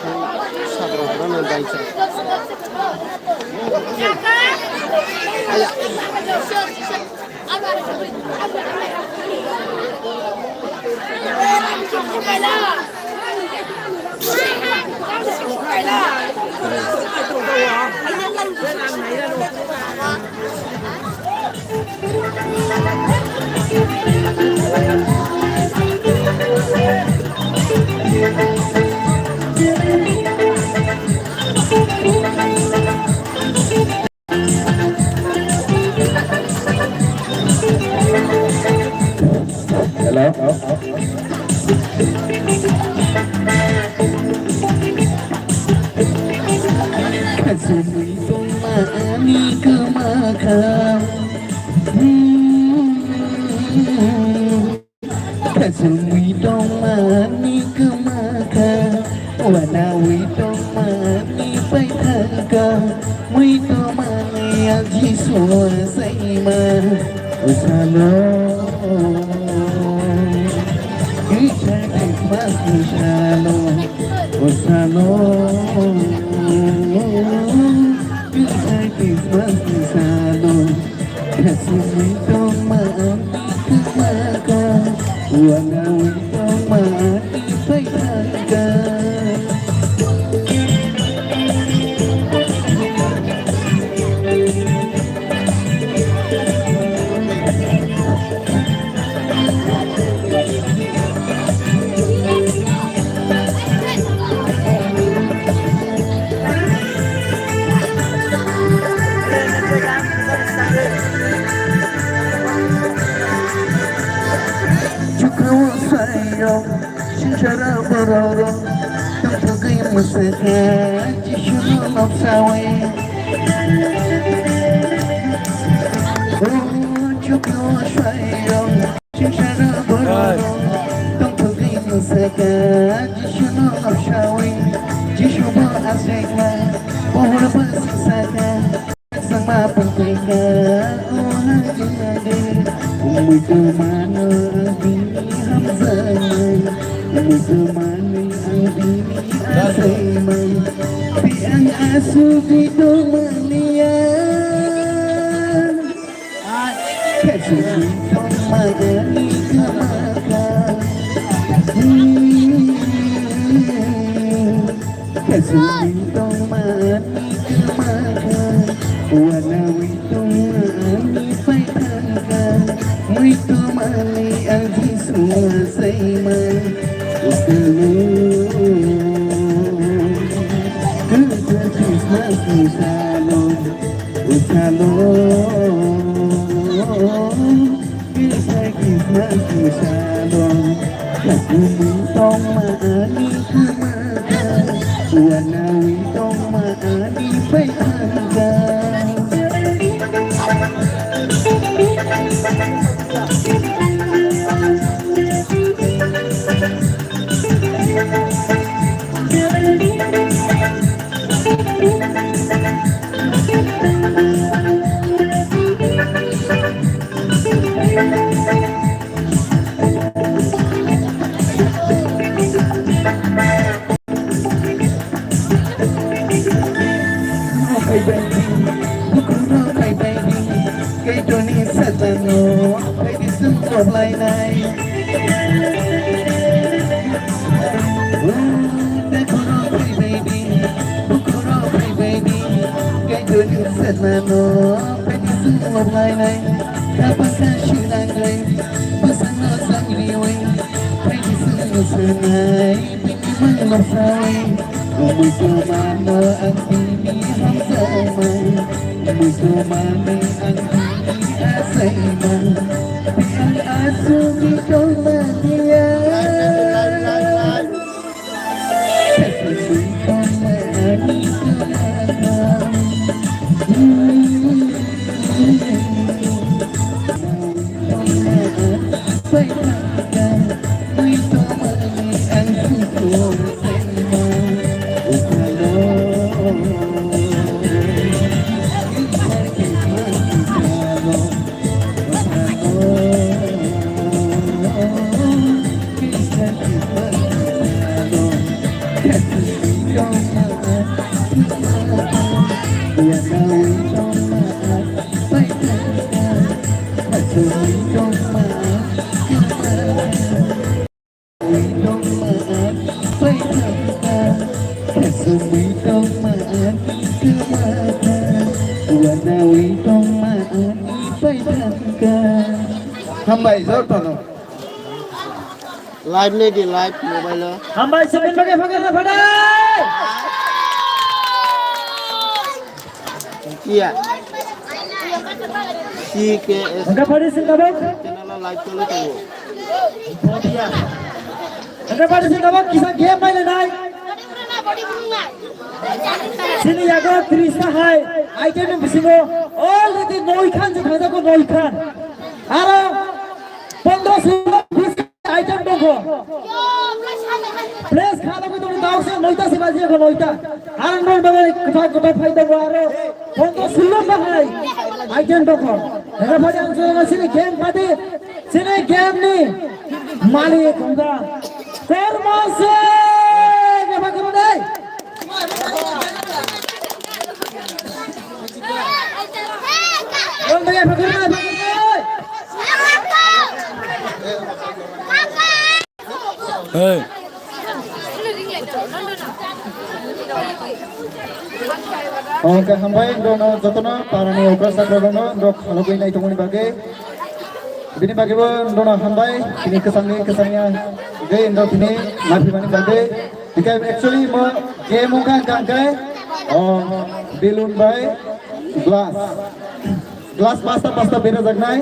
Kasumwi tongma ani kwma kha. Kasumwi tongmani kwma kha, wanawi tongmani paithang kha, mwi tongmani a Jisu achaima. O salo, Christian Christmas ni salo, o salo, Christian Christmas ni salo. Kasumwi tongma ani kwma kha, wanawi tongma ani paithang kha. Chukro sayong, singchara bororo, tongthogwi mwsakha, Jisuno noksawi. O chukro sayong, singchara bororo, tongthogwi mwsakha, Jisuno noksawi. Jisu bo aswkha, pohor bo swsakha. Sangma pungkaika o hajinade, muitu mano ang bini hamjakmai, muitu mani ang bini achaimai, tei ang asugwi tongmaniya. Khachigwi tongmani kwmaka. Kasumwi tongmani kwmaka, wanawi tongmani paithangka, mwi tongmani ang Jisu achaima. Usalo, kwchar Christmas ni salo, usalo. Kisa kisa kisa dong, kasumwi tongma ani kwmaka, wanawi tongma ani paithangka. Phai baidi, bukhukno phai baidi, Kaitorni sajano phaidi chwng koplainai. O, bukhukno phai baidi, bukhukno phai baidi, Kaitorni sajano phaidi chwng koplainai. Kapasa sinangwi, bwsano chwng riwi, phaidi chwng Sanai bini mano sai, umui tomano ang bini hamjakma, umui tomani ang bini achaima, ang asugwi tongmaniya. Hambai, jotono. Live ni di, live mobile o. Hambai, sabin bagai phagar na phagai. Iya. C K S. Angka phagai sing tabok. Channel o live choli tongo. Bodia. Angka phagai sing tabok, kisa game bai le nai. Sini yago tris ta hai. Item ni bisingo already noi khan je thangjago, noi khan. Aro pondro sulo item dongkho. Place khana ko tong dao se noita se baji ko noita. Ang noi bagai kota kota phai dongkho aro. Pondro sulo bahai item dongkho. Hera phai ang so sini game pati. Sini game ni malik hongda. Kormo se ke bagai dai. Hey. Oke, hambai, dono jotono, parani okra sakra dono, dok halogwi nai tongoni bagwi. Bini bagwi bo dono hambai, bini kesangni kesangya, ge indo bini maphimani bagwi. Hingke actually mo game wngkha hingka hingke, oh, balloon bai glass. Glass pasta pasta berajaknai.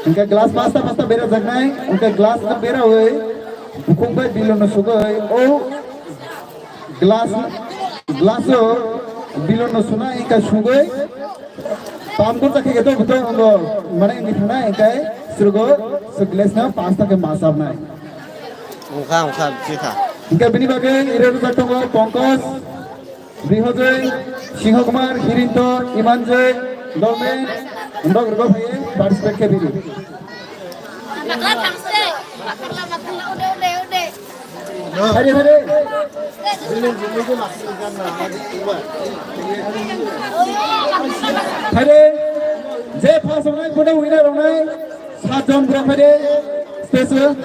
Hingke glass pasta pasta berajaknai. Hingke glass no berawi bukhuk bai balloon no sugwi. O glass, glass o balloon no sunai hingke sugwi. Pam kurta khe to buto ngo mane ngi thanai hingke surugo se glass no pasta khe masabnai. Ungkha, ungkha, bisi kha. Hingke bini bagwi iro rwjak tongo Pankaj, Bihojoy, Singho Kumar, Hirinto, Imanjoy, Dolmen, Ndok rwgo phaiwi participate khe bini. Hari, hari. Hari, je first wngnai, bono winner wngnai. Satjon borok phai de, stage o.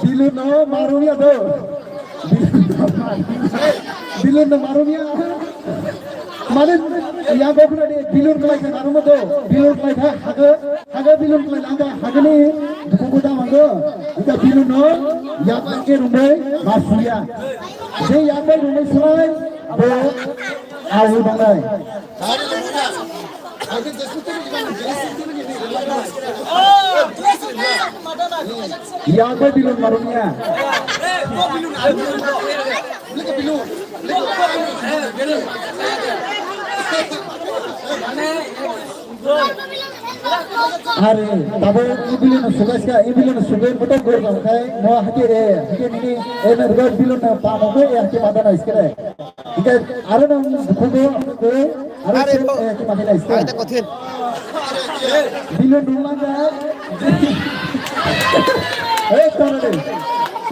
Bilu no maruya do. Bilu no maruya. Mane ya gokna de bilu no lai marumo do. Bilu no lai haga haga bilu no lai haga ni duku da mango. Ida bilu no ya ke rumai masuya. Je ya ke rumai sai bo awu bangai. Yang bai bilun marumnya. Hari, tabuk ibilin sugai ska, ibilin sugai betul gor bangkai, mau hati eh, hati ini, eh, nergot bilun pamok eh, hati mata na iskere. Hingke aro nang bukhugo, aro are se, bo. Eh, khe makhai nai se. Are ta kothin. Bilon rungma ja. Eh, tara de.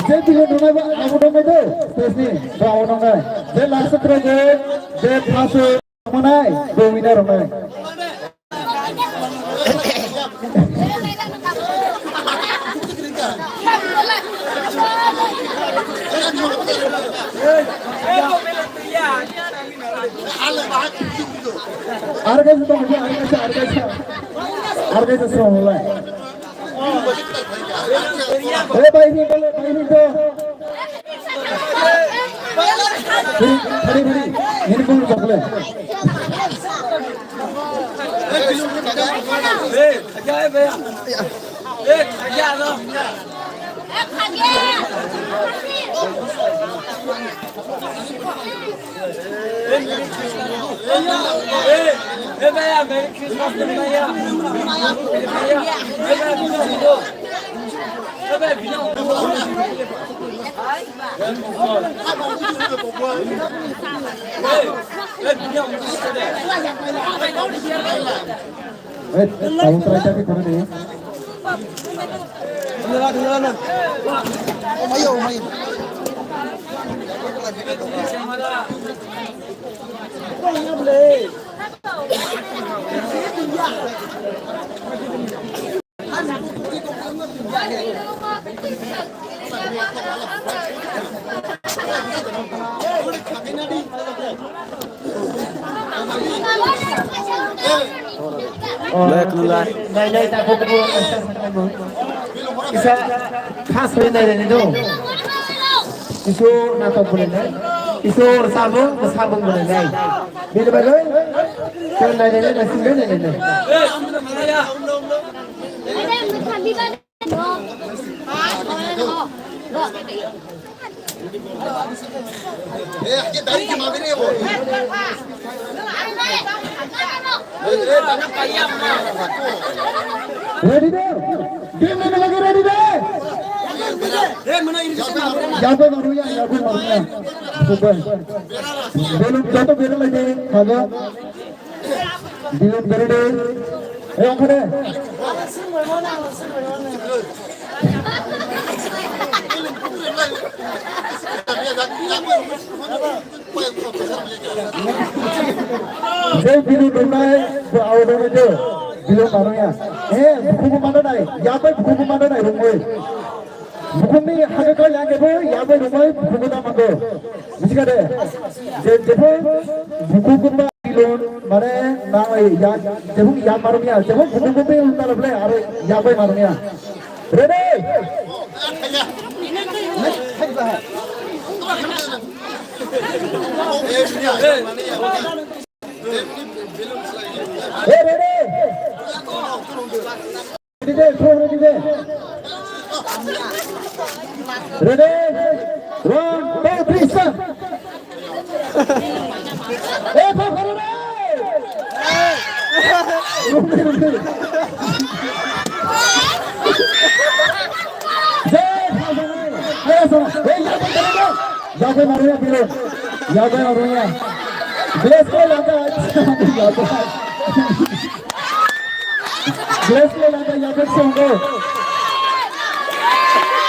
Je bilon rungma ba, abo dong de. Stage ni, ba abo dong de. Je last pro je, je paso manai, bo winner manai. Argaisa tong, argaisa, argaisa. Argaisa song lai. Eh, bai ni, bai ni, bai ni to. Bari, bari, bari. Ini pun tak boleh. Eh, tabuk try ta khe khoro de. Black nulai. Nai nai ta kok kok. Isa khas hoy nai nai do. Isu natok boleh nai. Isu sabung sabung boleh nai. Bini bagai. Kau nai nai nai sini nai nai. Ready de? Game lagi ready de? Yapai maruya, yapai maruya. Bukan. Belum jatuh belum lagi. Kagak. Dilip gari deh. Eh, oke deh. Jai bilu nunai, bo auto na jo. Bilu manuya. Eh, buku mana nai? Ya pai buku mana nai, rumoi? Bukhukni hakhe khe yang kebo yabai romoi bukhukno mango. Bujikhade? Je, jebo bukhuk gumba bilon, mane, nang ya, jebo yang marumya, jebo bukhuk gumba bilon talo ble, aro yabai marumya. Ready? Hey, ready? Ready, ready? Ready? One, two, three, start. Hey, go for it! Rume, rume. Jai Bhagwan. Hey, so, hey, ya, ya, ya, ya. Yago maruya pilo. Yago maruya. Bless ko lata. Bless ko lata yago songo.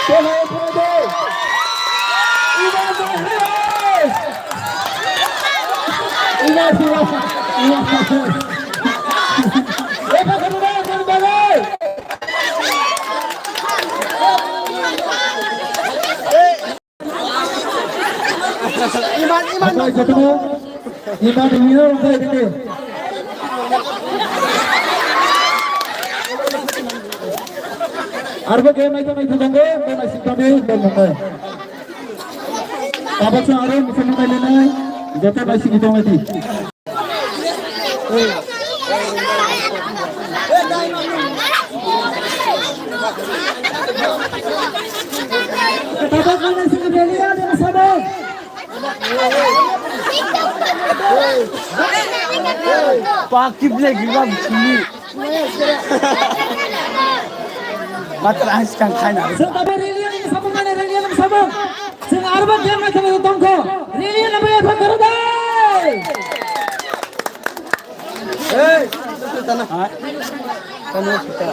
Ko hai ko do. Iba do hai. Iba iba. Iba. Eka ko do ko do. Iman, iman. Oke, jotono. Iman, iman, oke, oke. Arbo game naito, naito tongo, game naisik tongo, game tongo. Tabok sa aro, musa musa nai, joto naisik tongo di. Pakip lagi bang sini. Matra haskang khaina. Sing tabe rally yang sabung mana rally yang sabung. Sing arba game na kami tongko. Rally yang nabe apa kerudai. Hey, tana. Ha? Tana kita.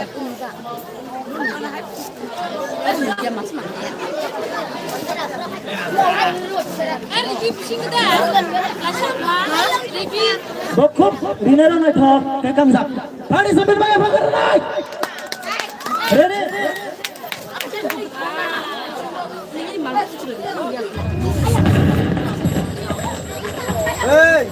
Bokhuk rinero naithok khe kamjak. Participant bai apha karnai. Ready? Hey!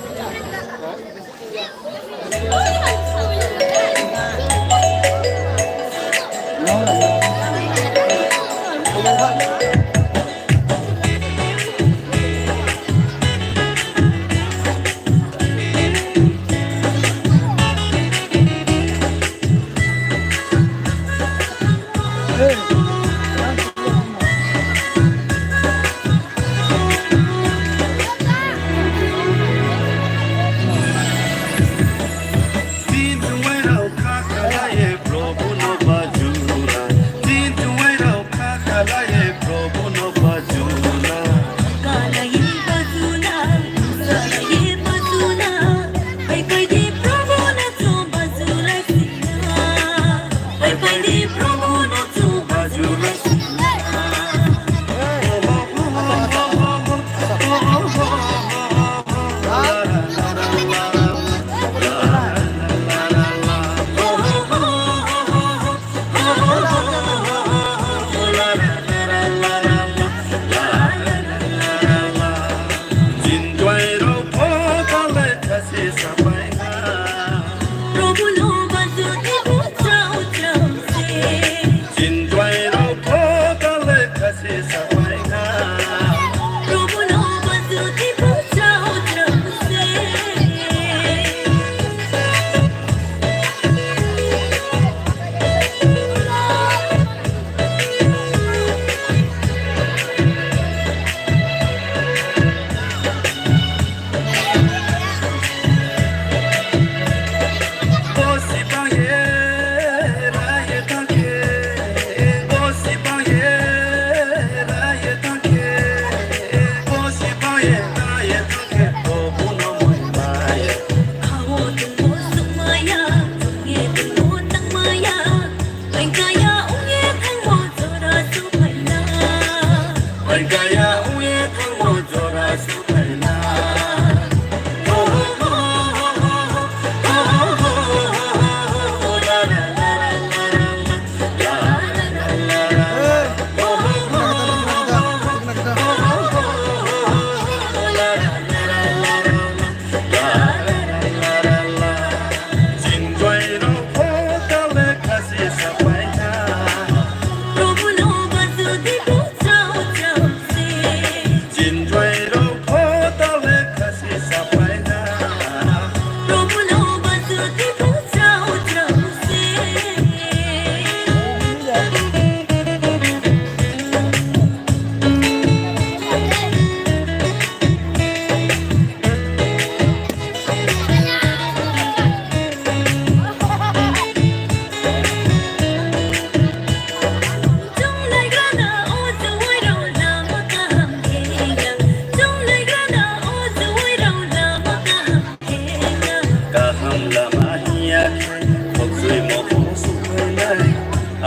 Chwi mokhong sukhlainai,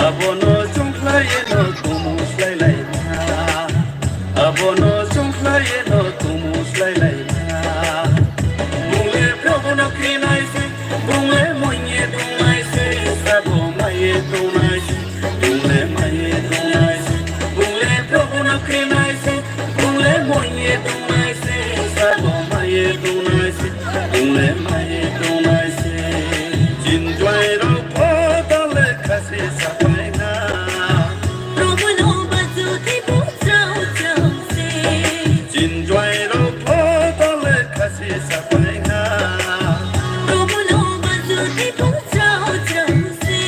abono chungkhlaino tumu slailaina. Abono chungkhlaino tumu slailaina. Bungle Prabhuno khinai se, bungle moye dungnai se, sabo maye dungnai se, bungle maye dungnai se, bungle Prabhuno khinai se, bungle moye dungnai se, sabo maye dungnai se, bungle maye dungnai se. Chinjwai rok photo lekha se sapaina. Prabhuno bajuti buchau chau se. Chinjwai rok photo lekha se sapaina. Prabhuno bajuti buchau chau se.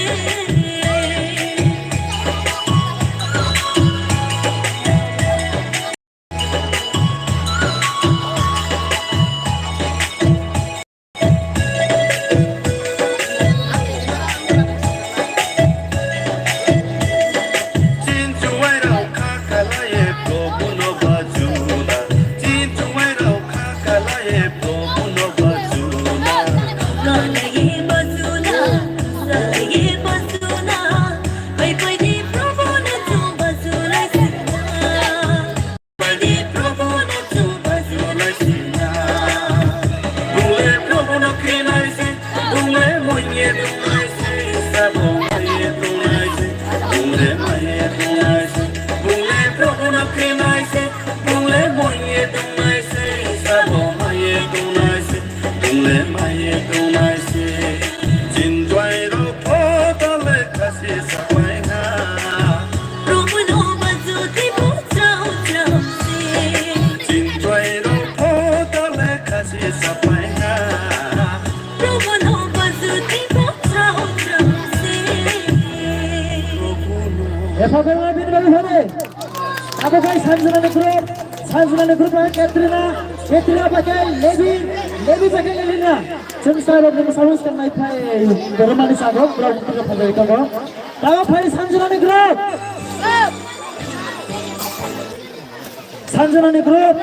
Bungle Prabhuno khinai se, bungle moye dungnai se, sabo maye dungnai se, bungle maye dungnai se. Bungle Prabhuno khinai se, bungle moye dungnai se, sabo maye dungnai se, bungle maye dungnai se. Chinjwai rok photo lekha se sapaina. Prabhuno bajuti buchau chau se. Chinjwai rok photo lekha se sapaina. Prabhuno bajuti buchau chau se. Epha bela bin bela hore. Abo kai Sanjana ni group, Sanjana ni group hai Katrina, Katrina pakai Levi, Levi pakai Lelina. Chwng sai rok ni saus kan mai phai, dormani sagok, bro, kita pakai kago. Tama phai Sanjana ni group. Sanjana ni group.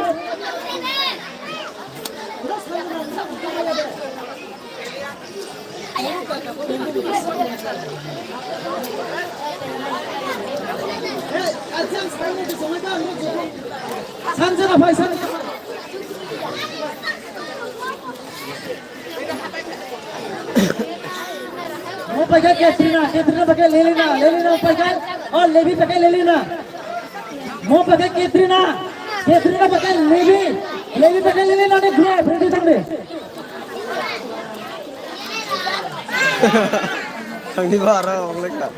Sanjana phai, Sanjana. Mo pakai Katrina, Katrina pakai Lelina, Lelina pakai, oh, Levi pakai Lelina. Mo pakai Katrina, Katrina pakai Levi, Levi pakai Lelina ni group, ready tong de. Ang di bara, ang lekha.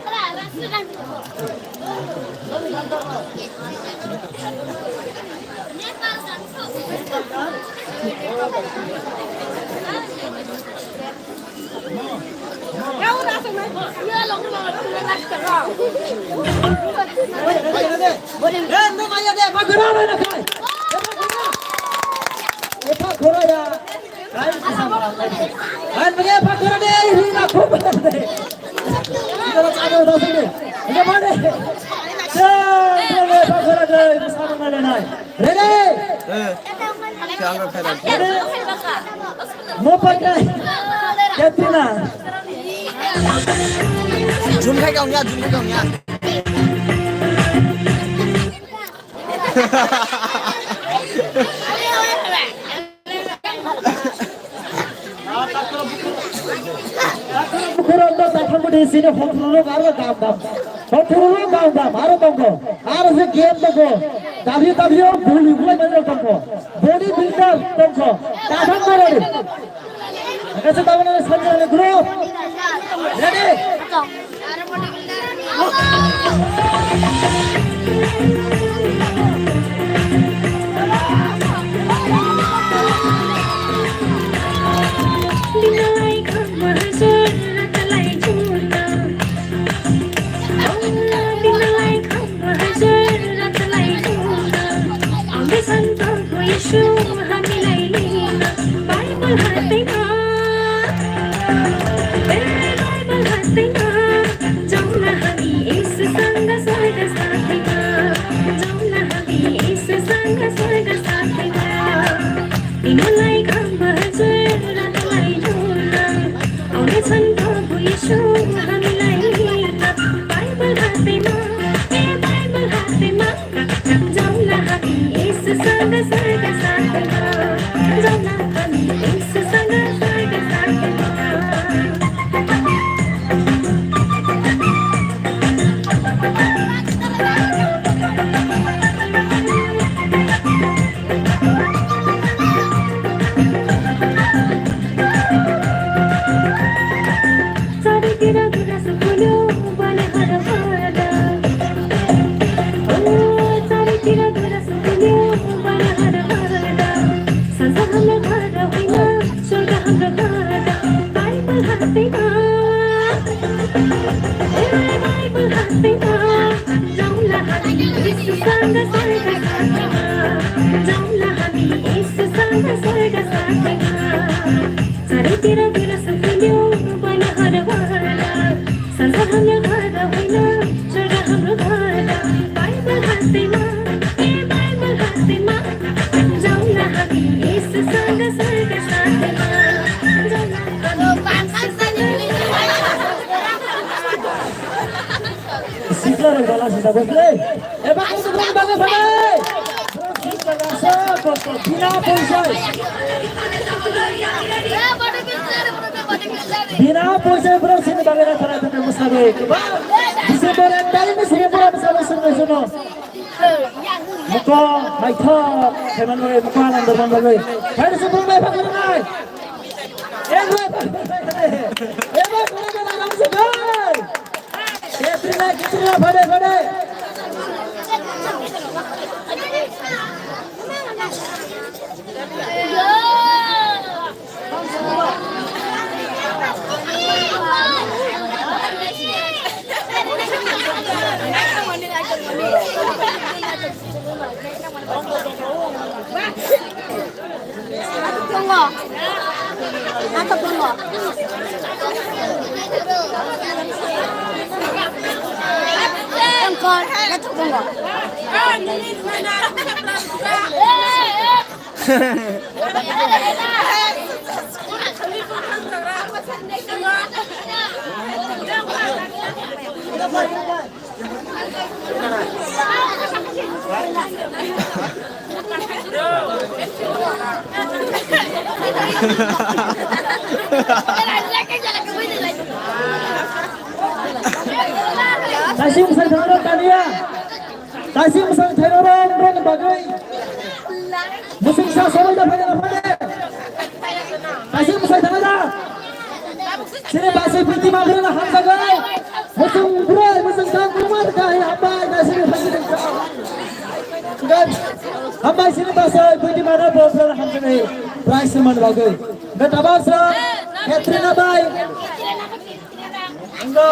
Ready? Eh, siya ang kailan. Mo pakai. Katrina. Jun khai kaung ya, jun khai kaung ya. Bukhurok no takhang budi sini hotrurok aro gam gam. Hotrurok gam gam aro tongo. Aro se game tongo. W W buli buli manjak tongo. Body builder tongo. Takhang budi. Agase tabana Sanjana group. Ready? Sikla rok bala sida bokle. Eba ko bokle bala bala. Sikla rok sa ko ko bina poisa. Bina poisa bro sini bagera thara thara musage. December ek tarikh ni sini pura musage sunu sunu. Muko maithok khaiman bagwi muko anando man bagwi. Hai sunu bai bagwi nai. Tongo. Ato tongo. Tongkol, ato tongo. Kaising bwsai thangno taniya. Kaising bwsai thairok rok rok bagwi. Musing sa sobai da phai da phai. Kaising bwsai thangna da. Sini basi piti ma bwrwino hamjago. Musung bwrwi, musung sang bwrwi ma rwkha hai, hambai, bai sini phai sini. Hambai sini basi piti ma rwkha bwrwi hamjago. Prize man bagwi. Gata basa, Katrina bai. Engo.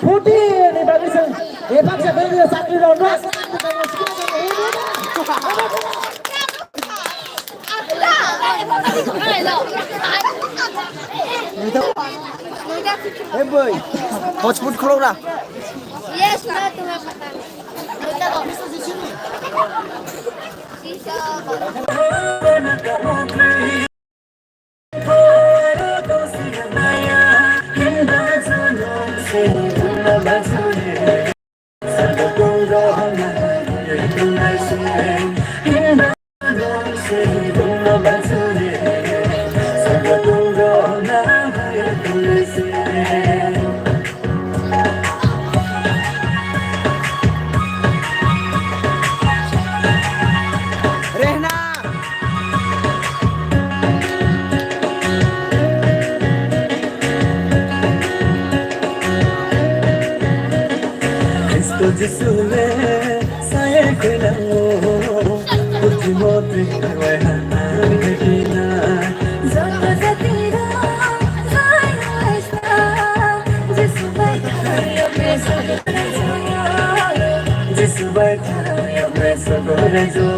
Puti ni bagwi sang. Epak sa bagwi sakri ron ron. Hey boy, hotspot khulok ra. Yes, na tumha pata. Rehna. Kristo Jisu le saye khuinango, purthimo twi wai ha ang khaikhlina. Joto jati rok jai wai sa, Jisu bai thangwi Jisu bai thangwi sogo raijo.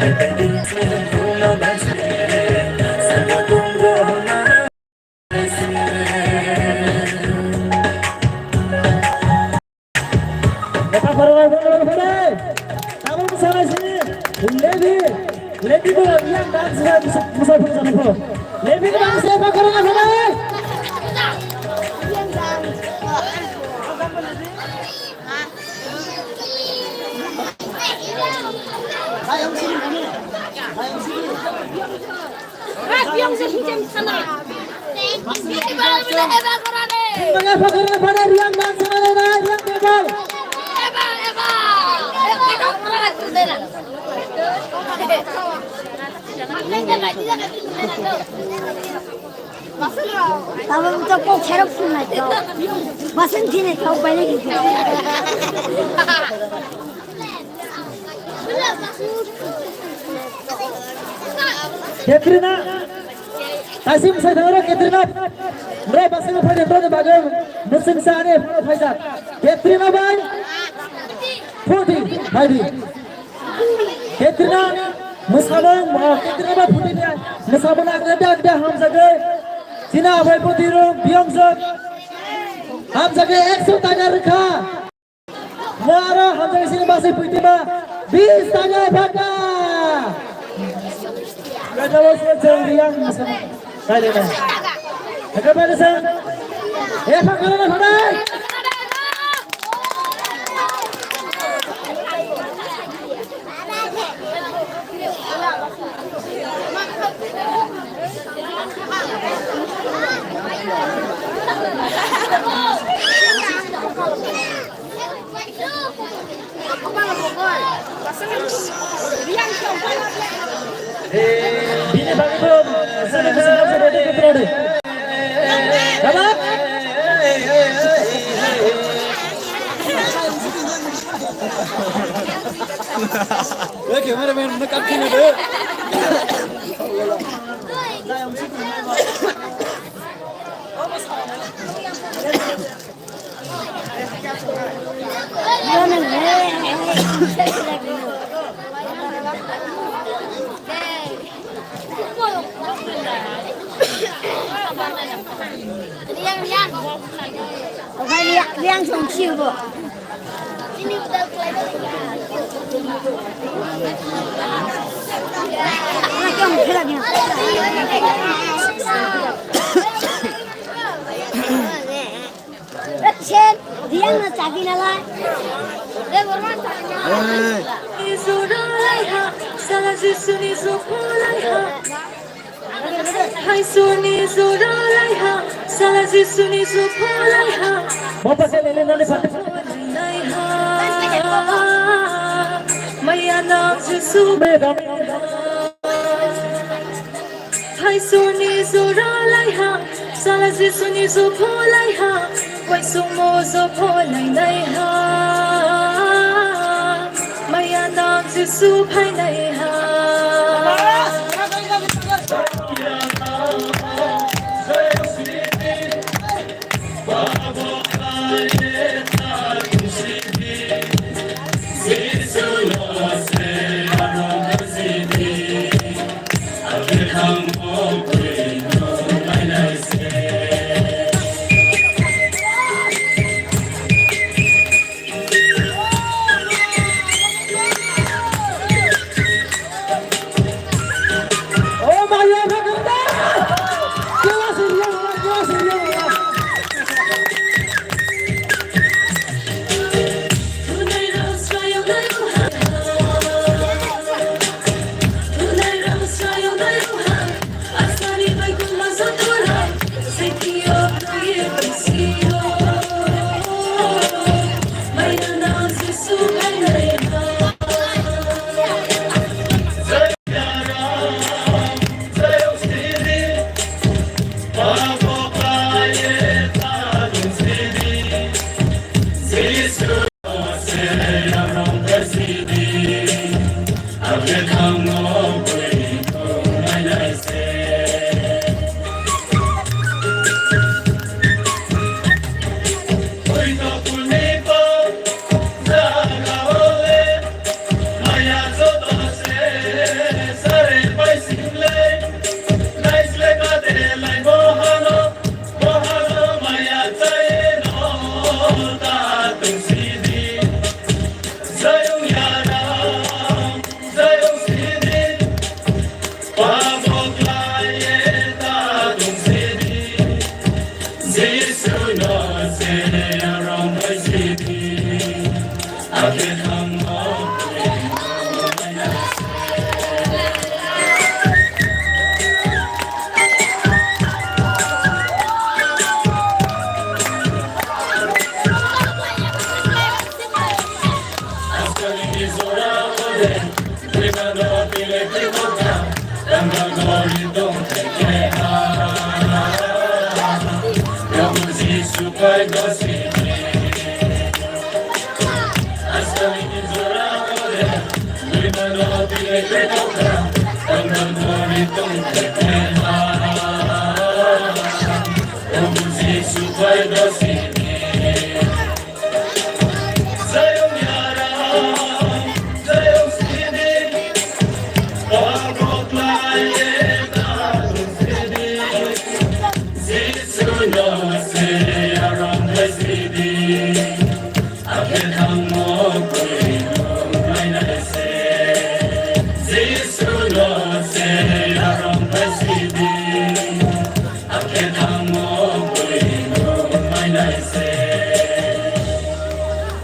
Lepa korona korona korona. Tabuk sana sini. Lebi. Lebi ko yang dance na musa musa pun sana ko. Lebi ko dance lepa korona korona. Tabo to kok serok sunai to. Basen thine to bai lagi. Katrina. Tasim sai doro Katrina. Bro, basen phai de, bro, de bagong. Musing sa ani phai sa. Katrina bai. Phuti, bai di. Katrina, mwsabong, oh, Katrina ba phuti niya. Mwsabong agda agda hamjagwi. China abai phuti ro, biyong jot. Hamjagwi ekso taina rwkha. Mo aro hamjagwi sini baswi phuti ba. Bis taina bhata. Gajalo se jeng riyang mwsabong. Kailaina. Hake bai sang. Efa kalana khanai. Bini bagwi bo, sini sini sini sini sini. Baba. Eh, cameraman, na kat kene de. Okai liang, liang song siu bo. Ini udah kelihatan. Anak yang kira dia. Sen, dia nggak cagi nala. Eh, berman cagi nala. Hai suni zura lai ha, sala ji suni zu pho lai ha. Mo pa se lele nani phat. Lai ha. Maya na ji su. Me dam. Hai suni zura lai ha, sala ji suni zu pho lai ha. Wai sung mo zu pho lai lai ha. Maya na ji su phai lai ha.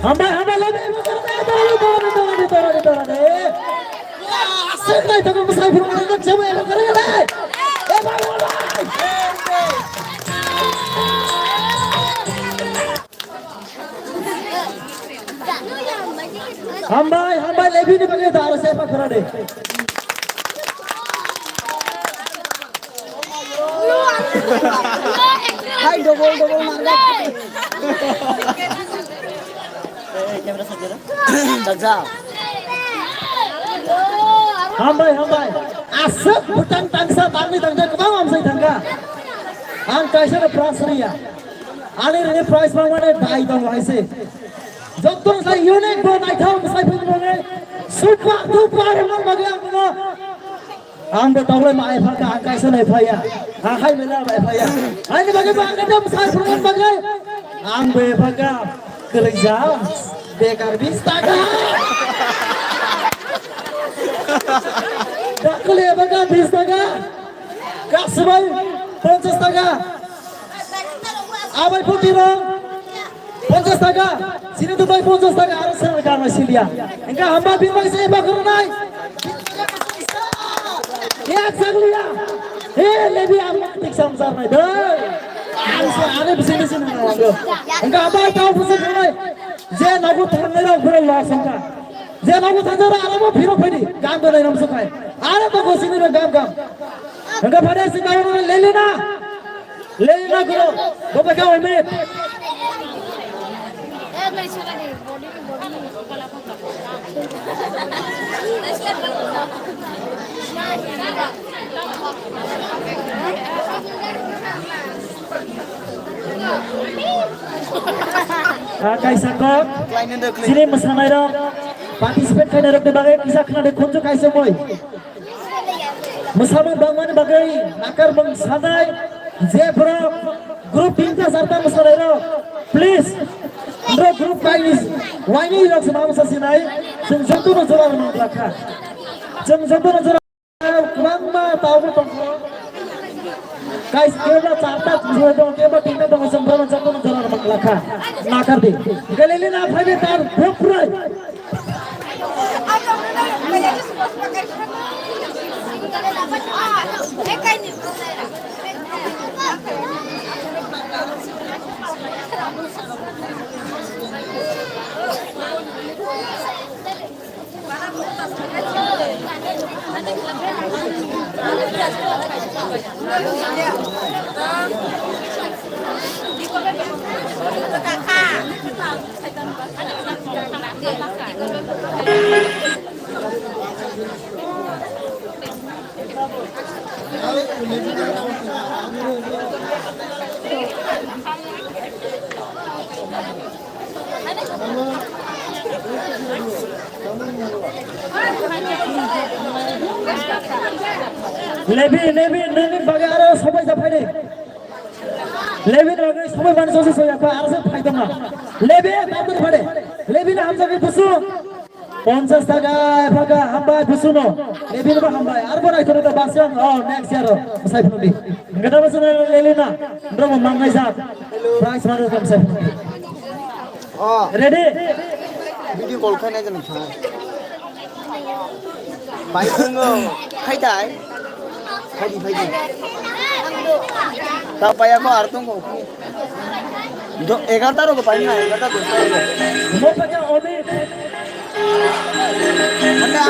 Hambai, hambai, lodi, lodi, lodi. Asik nai, tangkang besai burung anak siapa yang keren, eh? Eh, bang, bang, bang. Hambai, hambai, Levi ni bagwi daro siapa keren, eh? Hai, double, double marga. Eh, camera satu. Dajjal. Hambai, hambai. Aswk bwtang tangsa tangwi tangsa kwbang amsai thangkha. Ang kaisa no prize riya. Ani rini prize mangmani dai tongo haise. Joto sai unique bo naithok sai phung mangwi. Super duper hwnmani bagwi ang no. Ang bo tawlai ma ai phaka, ang kaisa nai phaya. Ang hai mela bai phaya. Ani bagwi ba ang kaisa sai phung bagwi. Ang bo phaka. Kwrwija, bekar bis taka. Dakule baka bis taka. Kasumai ponchas taka. Abai putiro ponchas taka. Sini tu bai ponchas taka. Aro sana kana silia. Engka hamba bin bai sai bakrunai. Yak saglia. He, Levi ang tik samsar nai dai. Ang sa are bisi bisi nang nang. Engka abai tau bisi nai. Je nogo thangnai rok bro loss wngkha. Je nogo thangjak rok aro bo phirok phaidi. Gam belai rom sukhai. Are to gosini rok gam gam. Engka phade si tau Lelina. Lelina guru. Bo baka Omit. Ah, kaisa kok, chini mwsanairok, participate khainairokni bagwi kisa khwnadi khunju kaisa moi. Mwsamung bangmani bagwi nakar bang sanai, je borok group tinta charta mwsanairok, please, bro group kaini, waini rok se mama sasinai, chwng jotono jora rwna lakha. Chwng jotono jora Kwbangma tabuk tongkho. Guys, kebra charta bwsai tongo, kebra tinta tongo, chwng bono jotono jora rwna lakha. Nakar di. Galili na phaibe tar buprai. Levi, Levi, nini bagwi aro sobai ja phaidi. Levi ni bagwi sobai mani sosi soya kha, aro se phai tongma. Levi, tabuk phade. Levi na hamjagwi busu. Ponchas taka, phaka, hambai, busuno. Levi no hambai. Arbo nai thono to basang. Oh, next year. Sai phudi. Gada basang Levi na. Bro, mangai sa. Prize mana kam sai phudi. Oh. Ready? Video call khai na jani kha. Pai thung. Khai dai. Phaidi, phaidi. Ta paya ko ar tong ko. Do, egarta rok pai na, egarta dosta rok. Mo phaja Omit. Anda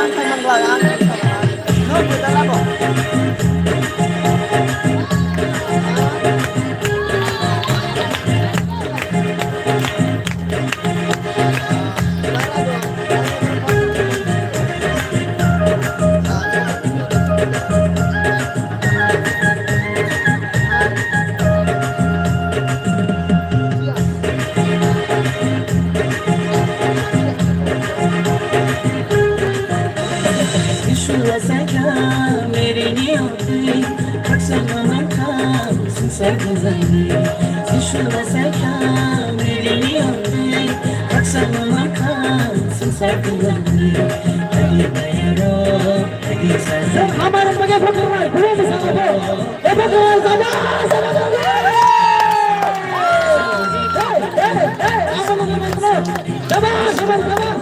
Yeshua saikha meri ni otwi, haksa mamang kha sungsar gozani. Yeshua saikha meri ni otwi, haksa mamang kha sungsar gozani. Tagi bayaro, tagi sa. Amar mage photo rai, bro, bisa ko. Ebo ko, sama, sama, sama. Hey, hey, hey, apa nama, nama? Sama, sama, sama.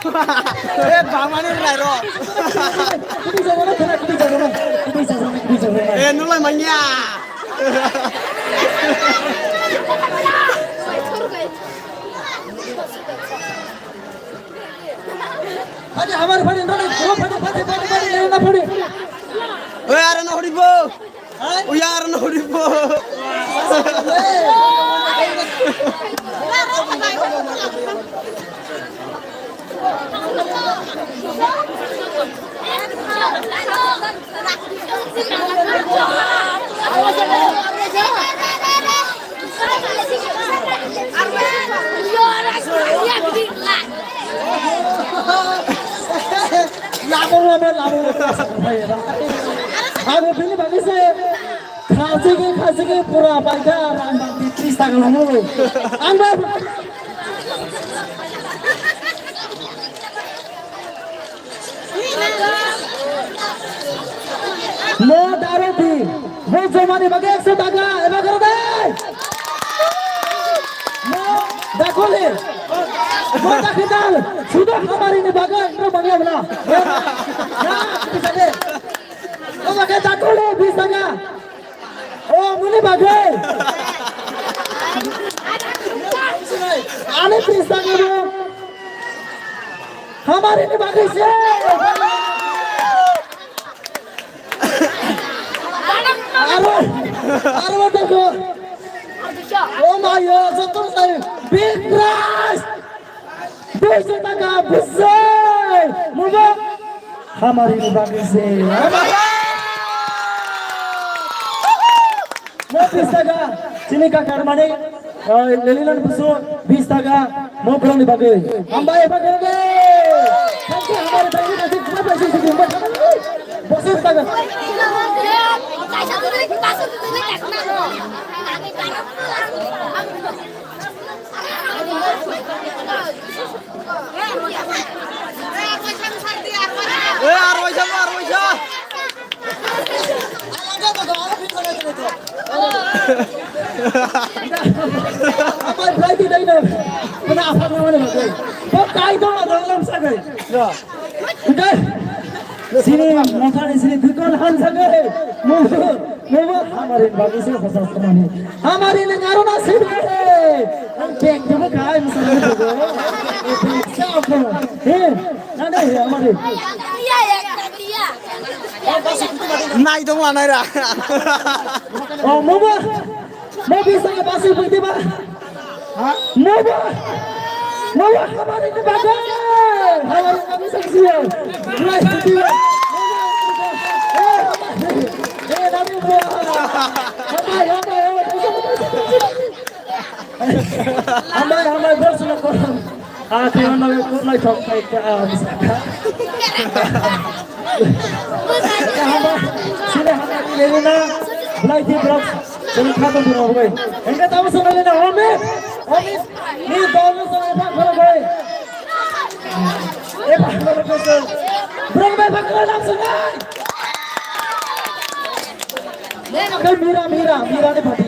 Eh, bangmani wngnai ro. Eh, nulai manya. Oi, ara na hori bo. Uyar no huribo. Labo, labo, labo, labo. Abo bini bagwi se khajigwi, khajigwi pura paikha rang bangti tris taka lamo. Ang ba Mo daroti, mo jomani bagwi ekso taka, eba karo dai. Mo dakoli, mo dakidal, sudo hamari ni bagwi, no bagwi amla. Na, bisa de. O bagwi dakoli, bis taka. O muni bagwi. Ani bis taka mo. Hamari ni bagwi se. Aro, aro toko. Oh my God, joto sai big prize. Duiso taka bujai. Mubo. Hamari ni bagwi se. Mo bis taka. Chini kakar mani. Lelilan busu bis taka mo borokni bagwi. Hambai eba kere de. Thank you, hambai, thank you, thank you, thank you, thank you, thank you. Busu taka. Eh, arwai sa, arwai sa. Apa flight itu ini? Kena apa namanya, Pak? Kok kain dong, ada dalam sana? Ya. Udah. Sini, motor di sini, dukun han sana. Mau, mau, hamarin bagus ya, pasal kemana? Hamarin yang aruna sini. Ang cek, coba kain sana juga. Siapa? Eh, nana ya, hamarin. Iya, ya, iya. Nai dong lanai ra. Oh, mobo. Mobi sa basu pagdi ba. Ha? Mobo. Mobo hamari ni bagai. Hamari kami saksi ya. Mulai pagdi ba. Eh, hamari. Eh, nami buah. Hamari, hamari, hamari. Hambai, hambai, bos na ko. Ah, kaya na ko na chok kai ka, ah, bisa ka. Hambai, sila hambai ni le na. Belai di bos. Sila kha to bro, boy. Engka tamu sana le na, Omi. Omi, ni dol sana pa khoro boy. Eh, pa khoro ko. Bro, bai pa khoro na sana. Mira, mira, mira ni pati.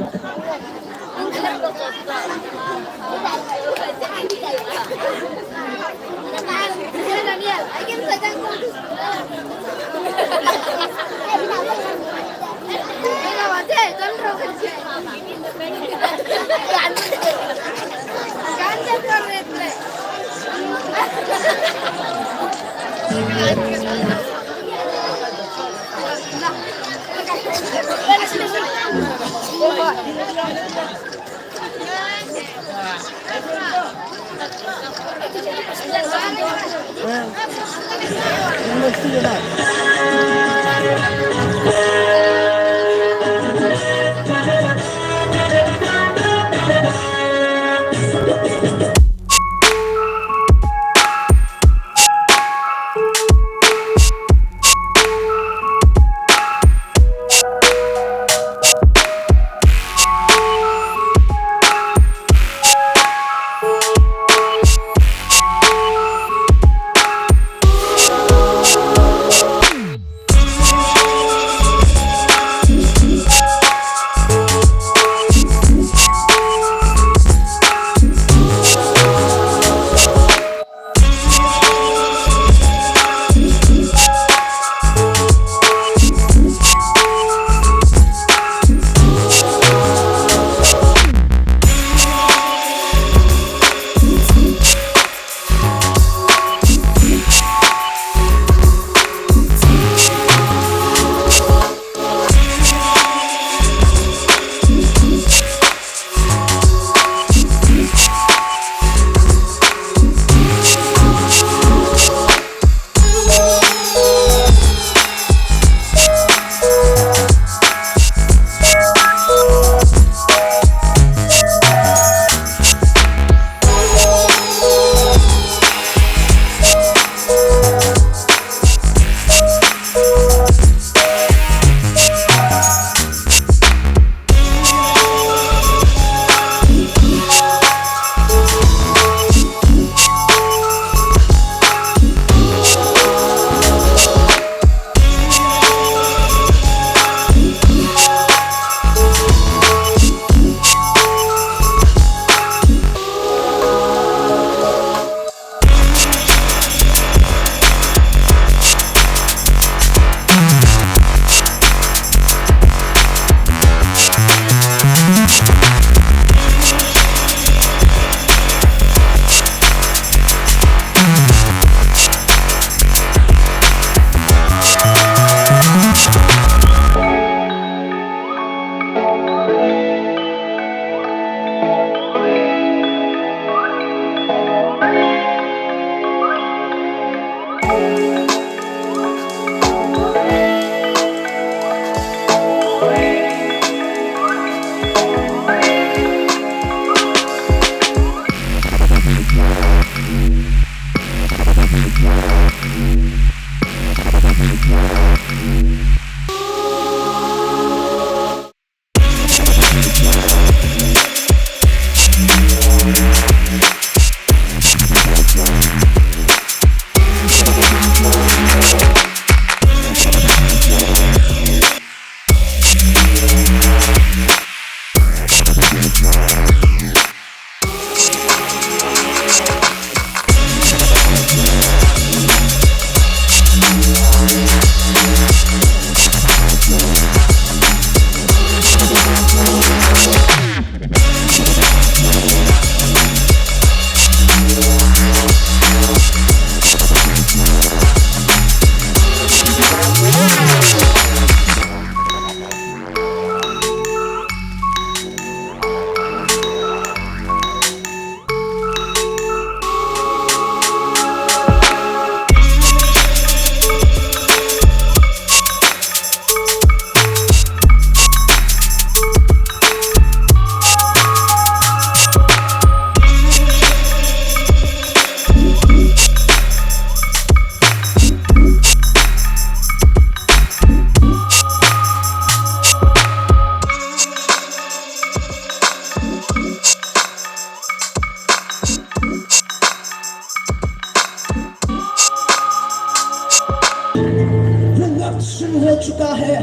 Wo waqt shuru ho chuka hai,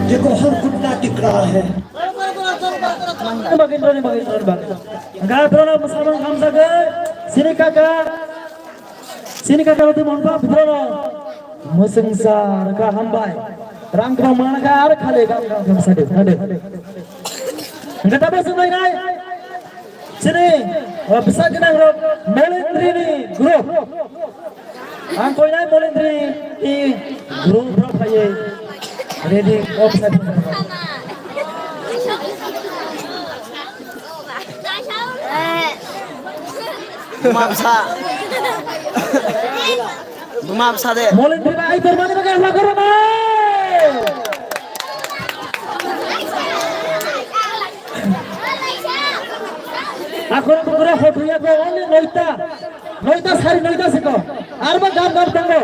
dekho har ghutna dikh raha hai. Bagin, bagin, bagin, bagin. Hwnkhe borok no mwsamung hamjagwi, chini kaka, chini kaka roti monpa borok no mwswngsa rwkha, hambai. Rang kwbang mana kha, aro khali gam gam khe bwsadi, khade. Hwnkhe tabuk swnglainai. Chini, o, bwsa gwnang rok Molindri ni group. Ang koinai Molindri ni group rok phaiwi ready o bwsa gwnang rok. Buma bwsa. Buma bwsa de. Molindri bai, Aitor mani bagwi hapla kwrwngmani. Akhoro bukura hot huya ko only noita. Noita sari noita siko. Arba gam gam tongo.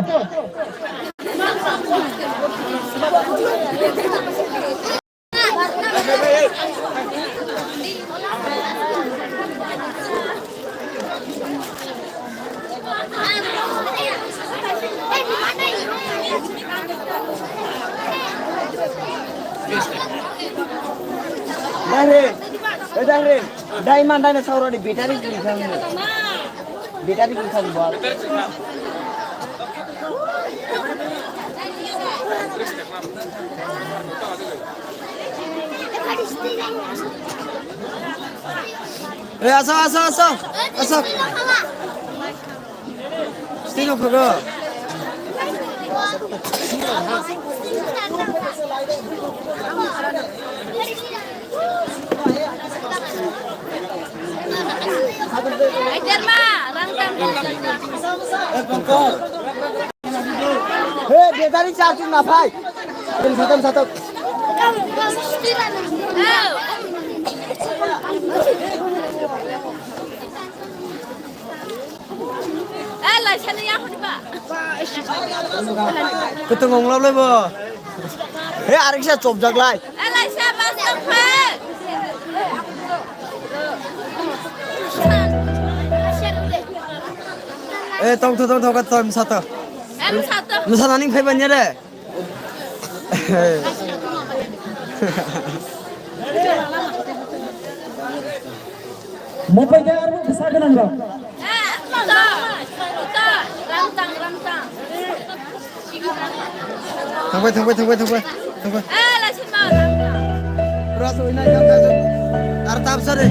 Dai re, eh, dai re, dai man dai na saurani battery kiri kang ni. Battery kiri kang bol. Eh, aso, aso, aso, aso. Sino khago. He, battery charge na phai. Satam, satam. Eh, laisano ya hwnba. Kutung onglablai bo. He, areksa chopjaklai. Eh, laisa bas tong phe. Eh, tong tho, tong tho, ka tong sa to. Eh, sa to. Masa nani phai banya re. Mo paikha arbo bwsa gwnang rok. Thangbai, thangbai, thangbai, thangbai, thangbai. Pura soinai, thangbai. Ar tapsa de.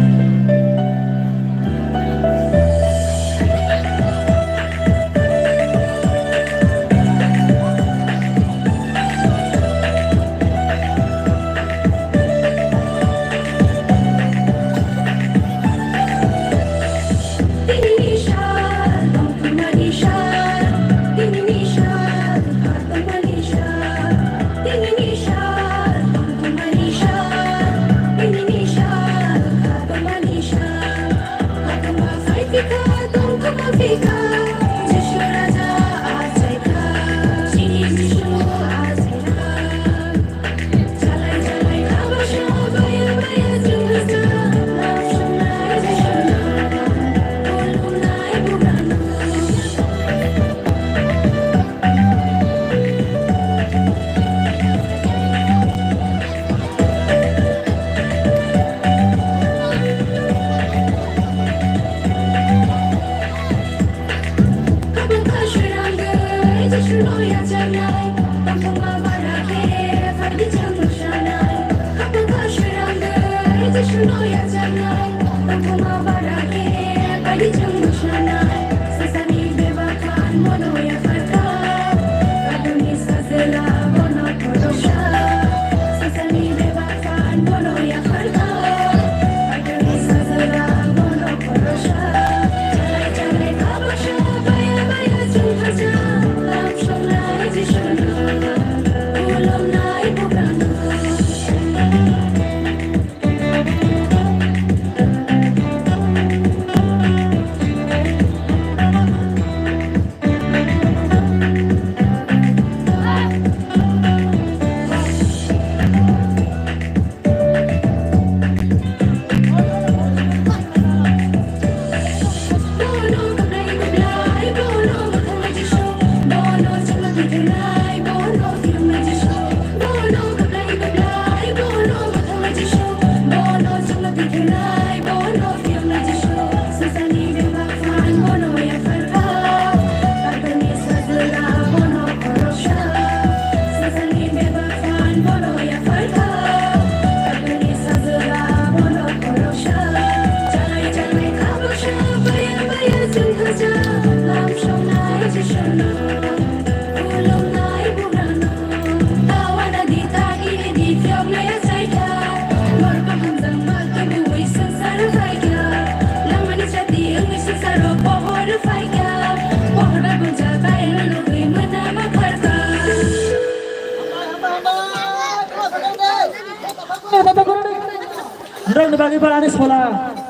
Norokni bagwi ba ani sola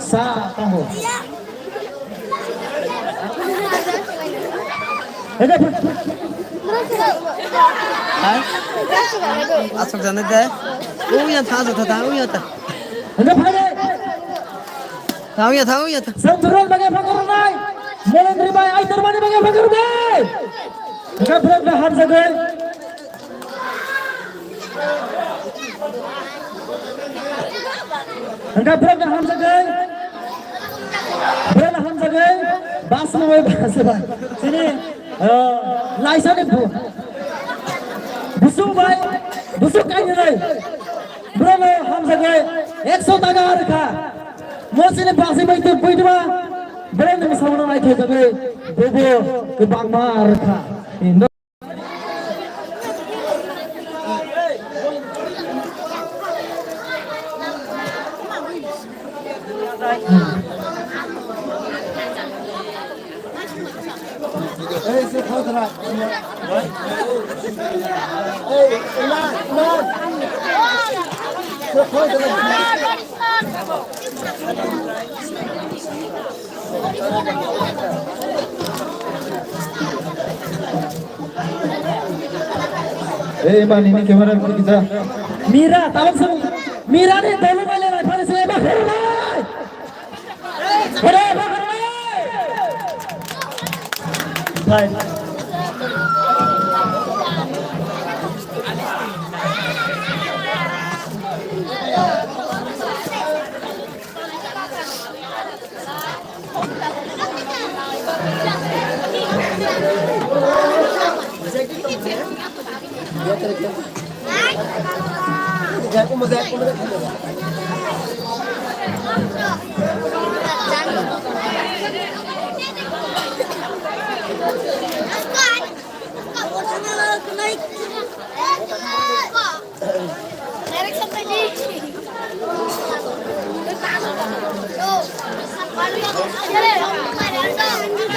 sa tongo. Hede pha- Hai? Asok jane de. Uya tha, asok tha, uya tha. Hede phai de. Tha, uya tha, uya tha. Sengturul bagwi pha kornai. Molendri bai, ai tormani bagwi pha kornai. Hede phai de hamjagwi. Hingke borokno hamjagwi, borokno hamjagwi, basma bai basma. Chini, ah, laisani bu-, busuk bai, busuk kainwi nai. Borokno hamjagwi ekso taka rwkha. Mo chini basi bai tu buituma, borokni bwskango naithok jagwi, bubo kwbangma rwkha. Ei, mani ni camera kita. Mira, tabuk sung. Mira ni dolu bale lai, pare sung, eba, hurrai! Hurrai, eba, hurrai! Fine.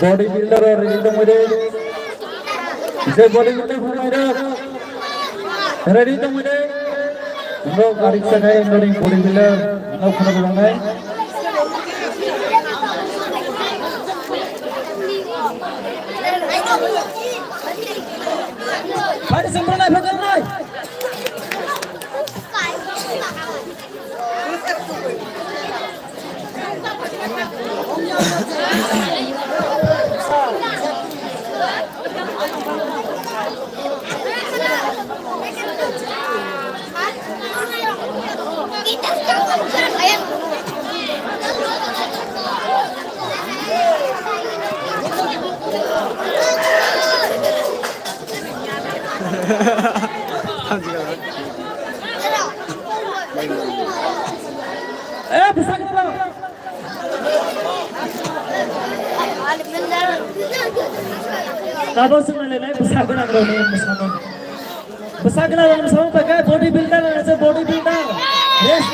Body builder rok ready tongmani. Bisai body builder phunai rok ready tongmani. Norok arik sakai norok body builder norok phunai bulangnai. Bari sempurna phakarnai. Eh, bwsakni rok. Tabuk swngna le nai bwsakni rok ni bwsakni. Bwsakni rok ni bwsakni pakai body builder na se body builder. Yes,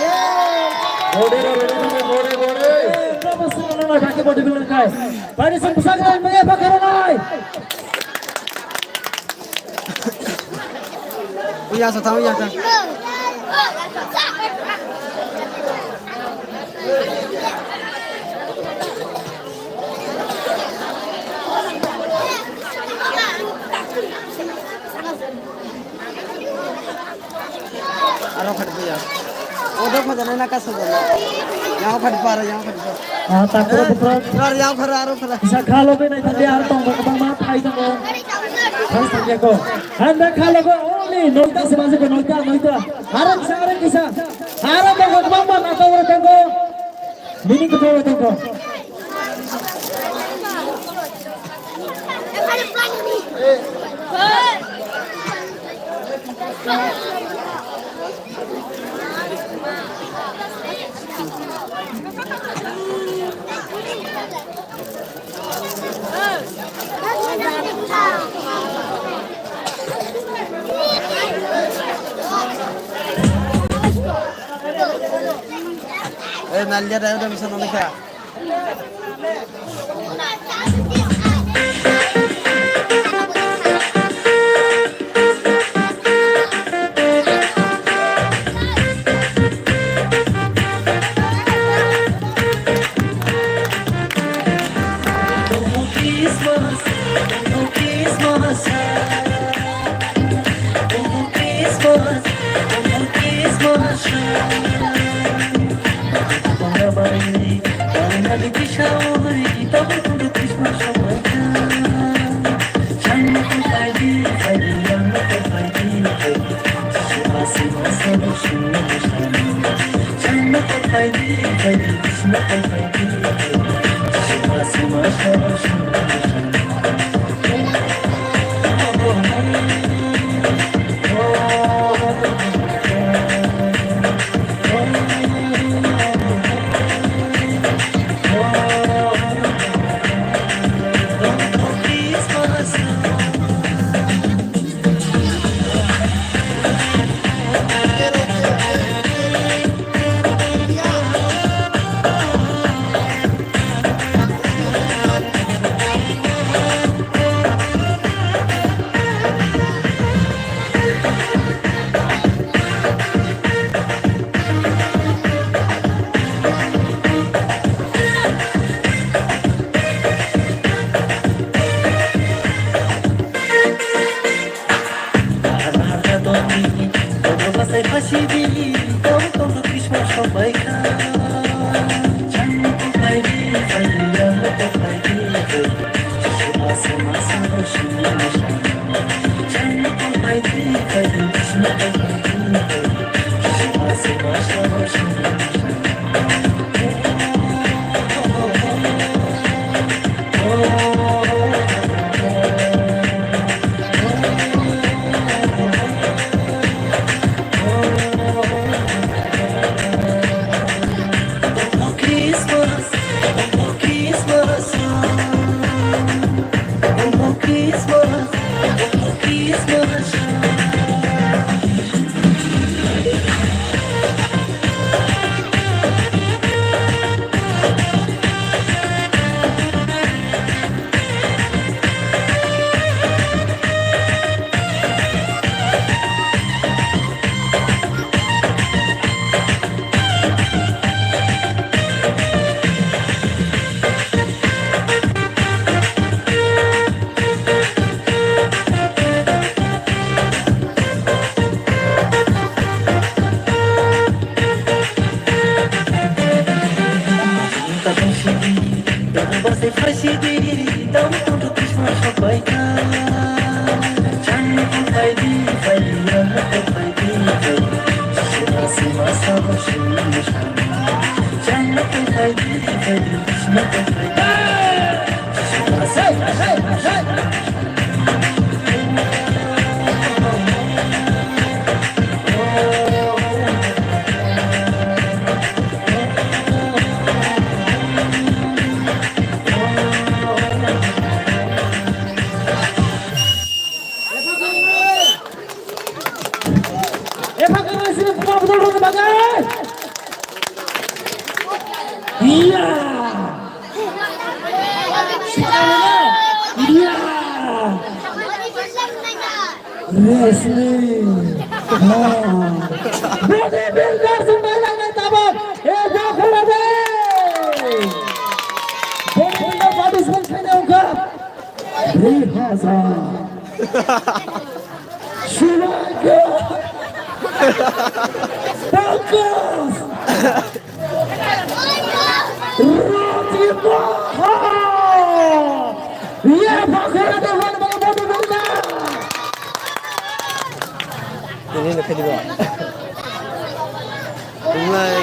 yes. Body, body, body, body. Eh, tabuk swngna le nai pakai body builder kai. Bari swng bwsakni rok ni pakai nai. Uya sa tang uya sa. Aro khat buya. Odo khat na na kasa jana. Yang khat para, yang khat para. Ah, takro bukro. Aro yang khat, aro khat. Isa khalo be nai tadi ar tong bang ma thai tong. Thang thang ya ko. Handa khalo ko only noita se baje ko noita, noita. Aro kisa, aro kisa. Aro bang bang ma na tong tong. Mini ko tong tong. Eh, nalia da, udah bisa nolika. Epha khe sini pura bwtharrokni bagwi. Iya. Iya. Wrestling. Ha. Body builder sumbai langnai tabuk. E, bo khulade. Body builder participant khaina wngkha. Brihasa. Shivaka. Pankaj. Roti Maha. Ye pakora de wan bal bal bal. Ini nak kadi ba. Nai,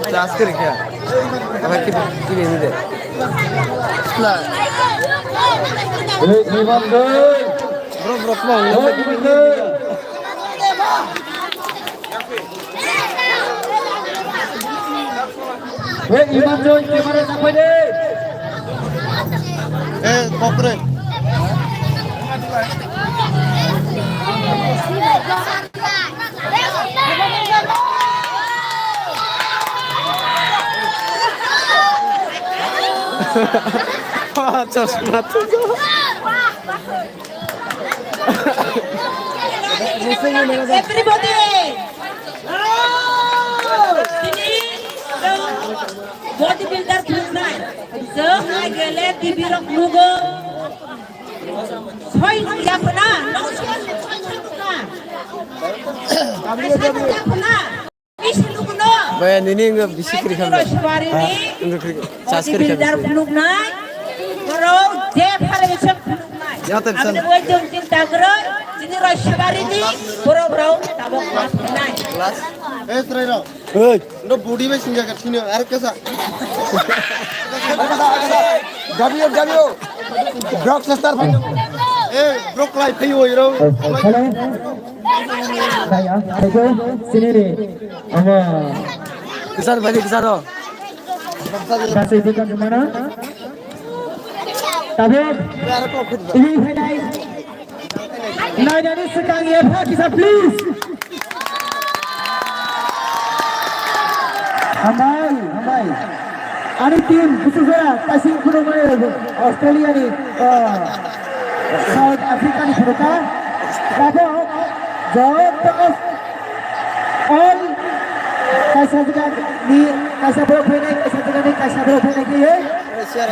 class kiri kya? Apa kiri, kiri ini deh. Sebelah. Hei, Iman Doi. Bro, bro, come on. Hei, Iman Doi. Hei, Iman Doi, camera sampai deh. Eh, kokre. Chosma tu. Everybody! Oh! Tini chwng body builder khulumnai. Chwng nai gele T V rok nugo. Soi nung ya phana, nung soi nung soi nung na. Baya nini wngkha bisi kwrwi kha. Wngkha kwrwi kha. Chas kwrwi kha bisi. Phunuknai. Borok je phale bisi phunuknai. Yaten san. Aboni bai jong jing tagroi, jini roi sabarini, borok rok tabok mas phinai. Eh, trai rok. Oi. No body bai sinja ka thino, ar kesa. W, W. Brok sestar phai. Eh, brok lai phai oi ro. Hello. Saya, saya sini ni. Ama. Kisar bhai, kisar ro. Basi bukan kemana? Tabuk. Ini helai. Nainani swkang epha kisa, please. Hambai, hambai. Ani team, busu jora, kaising phunukmani Australia ni, ah, South Africa ni phunukha. Tabuk, joto All kaisa jaga ni kaisa borok phainai, kaisa jaga ni kaisa borok phainai khe,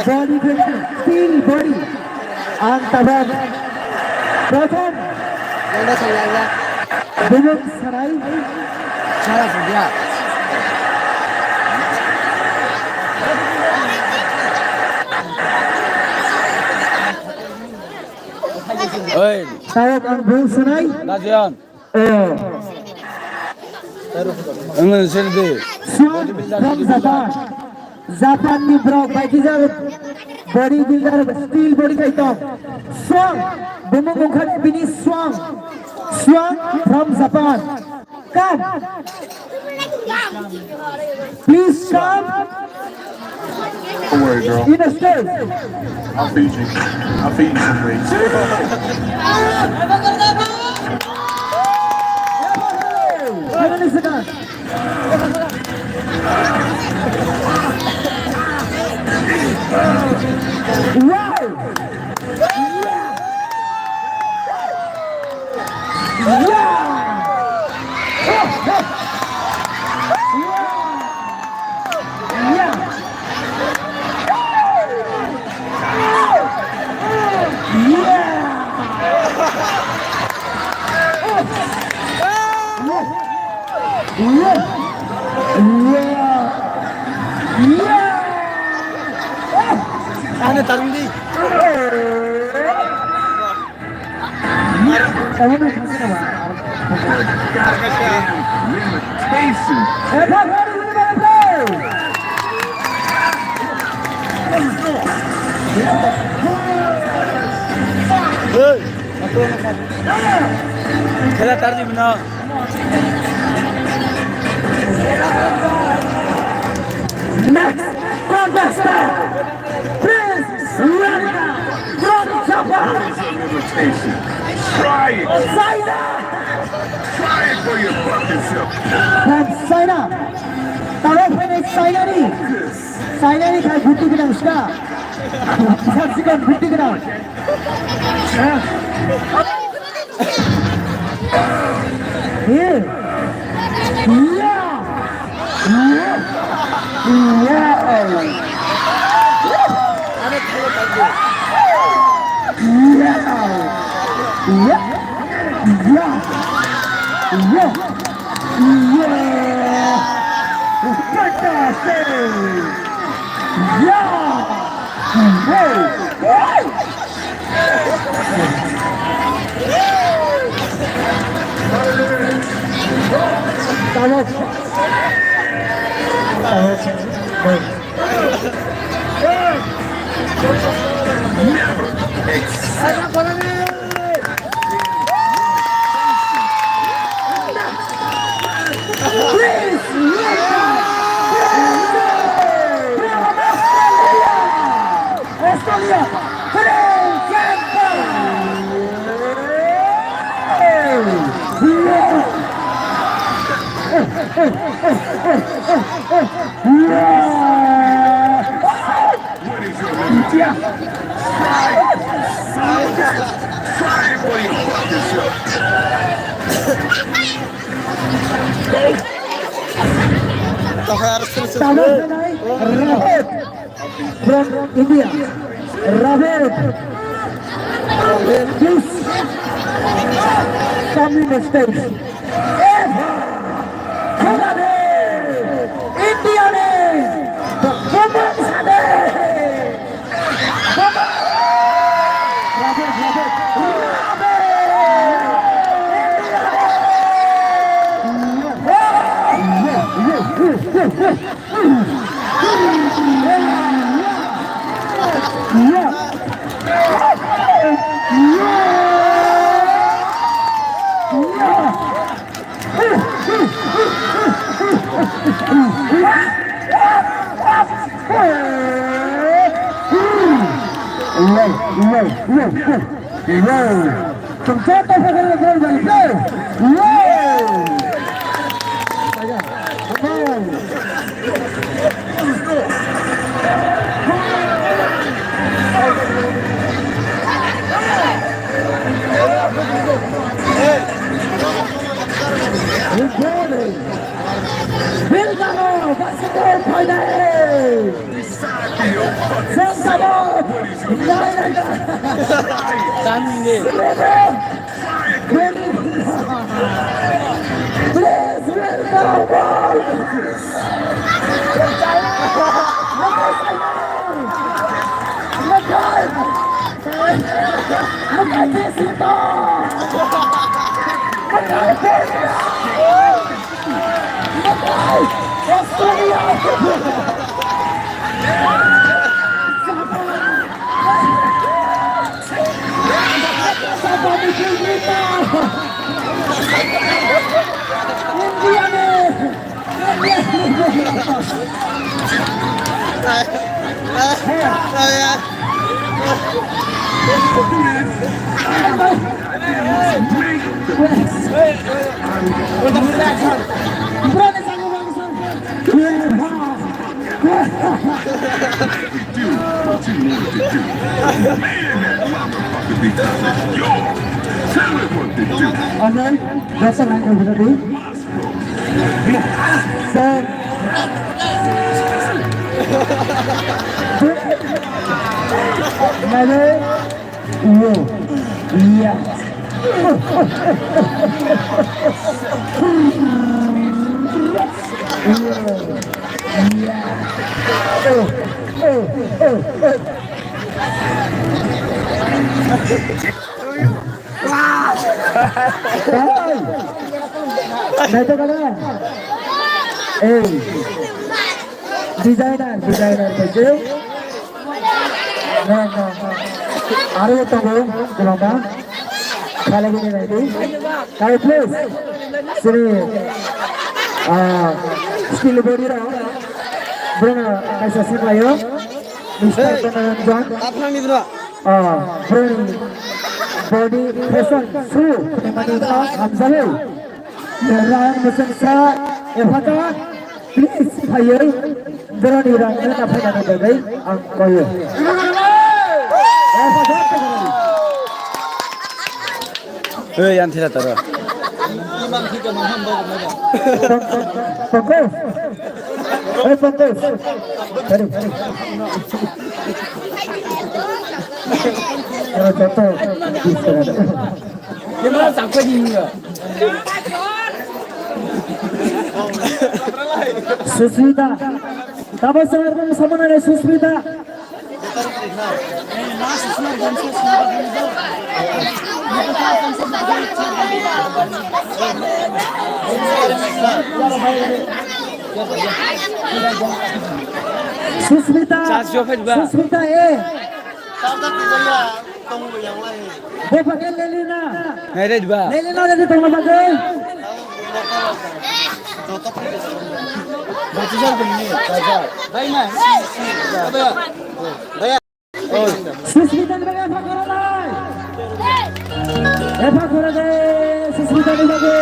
body phainai, still body. Ang tabuk prothom bumung sanai. Oi. Tabuk ang bumung sanai. Najian. Oh. Engon sirdi. Swan from Japan. Japan ni borok bai kisa body builder, steel body khai tong. Swan, bumung wngkha bini Swan. Swan from Japan. Come. Please come. Don't worry, girl. In the stage. I'll feed you. I'll feed you some wings. Wow! Ano tarung di. Khela tardi bino. Next contestant, Prince Rana from Japan. Try it. China. Try it for your fucking self. From China. Taro phai China ni. China ni khai buti gwnang ska. Saksikon buti gwnang. Please welcome from Australia, Australia, Prince Kempa. What is your limit? Try, try for your fucking self. Tabuk sanai, Ravid from India. Ravid. Please. Communist States. India ni Bumung Sade. Welcome, basketball final! Please welcome all. Do what you wanted to do. Made in that motherfucker because it's your. Tell me what to do. Okay, that's a line over there. Sir. Mother. Wo. Yeah. Yeah. Oh, oh, oh, oh. Hey. Naito kada? Hey. Designer, designer, thank you. No, no, no. Aro tongo, kwbangma. Khalagini naidi. Kai, please. Sini, ah, steel body rok. Bruno, kaisa siklayo. Mister Hey. Konoranjan. Apnangni bro. Ah, Bruno. Body fashion show. Hamjalo. Ryan Mesengsa, Efata, please, phaiwi, boroni rang nana phainani bagwi ang koyo. Efata, Hey, yan thila taro. Pankaj, hey, Pankaj. Sorry, sorry. Aro joto, Susmita. Tamo sir, samana Susmita. Susmita. Susmita, eh. Bopha khe Lelina. Nai re diba? Lelina le tongma bagwi. Bati jar bini, jar. Bai na. Susmita ni bagwi epha khoro nai. Epha khoro de, Susmita ni bagwi.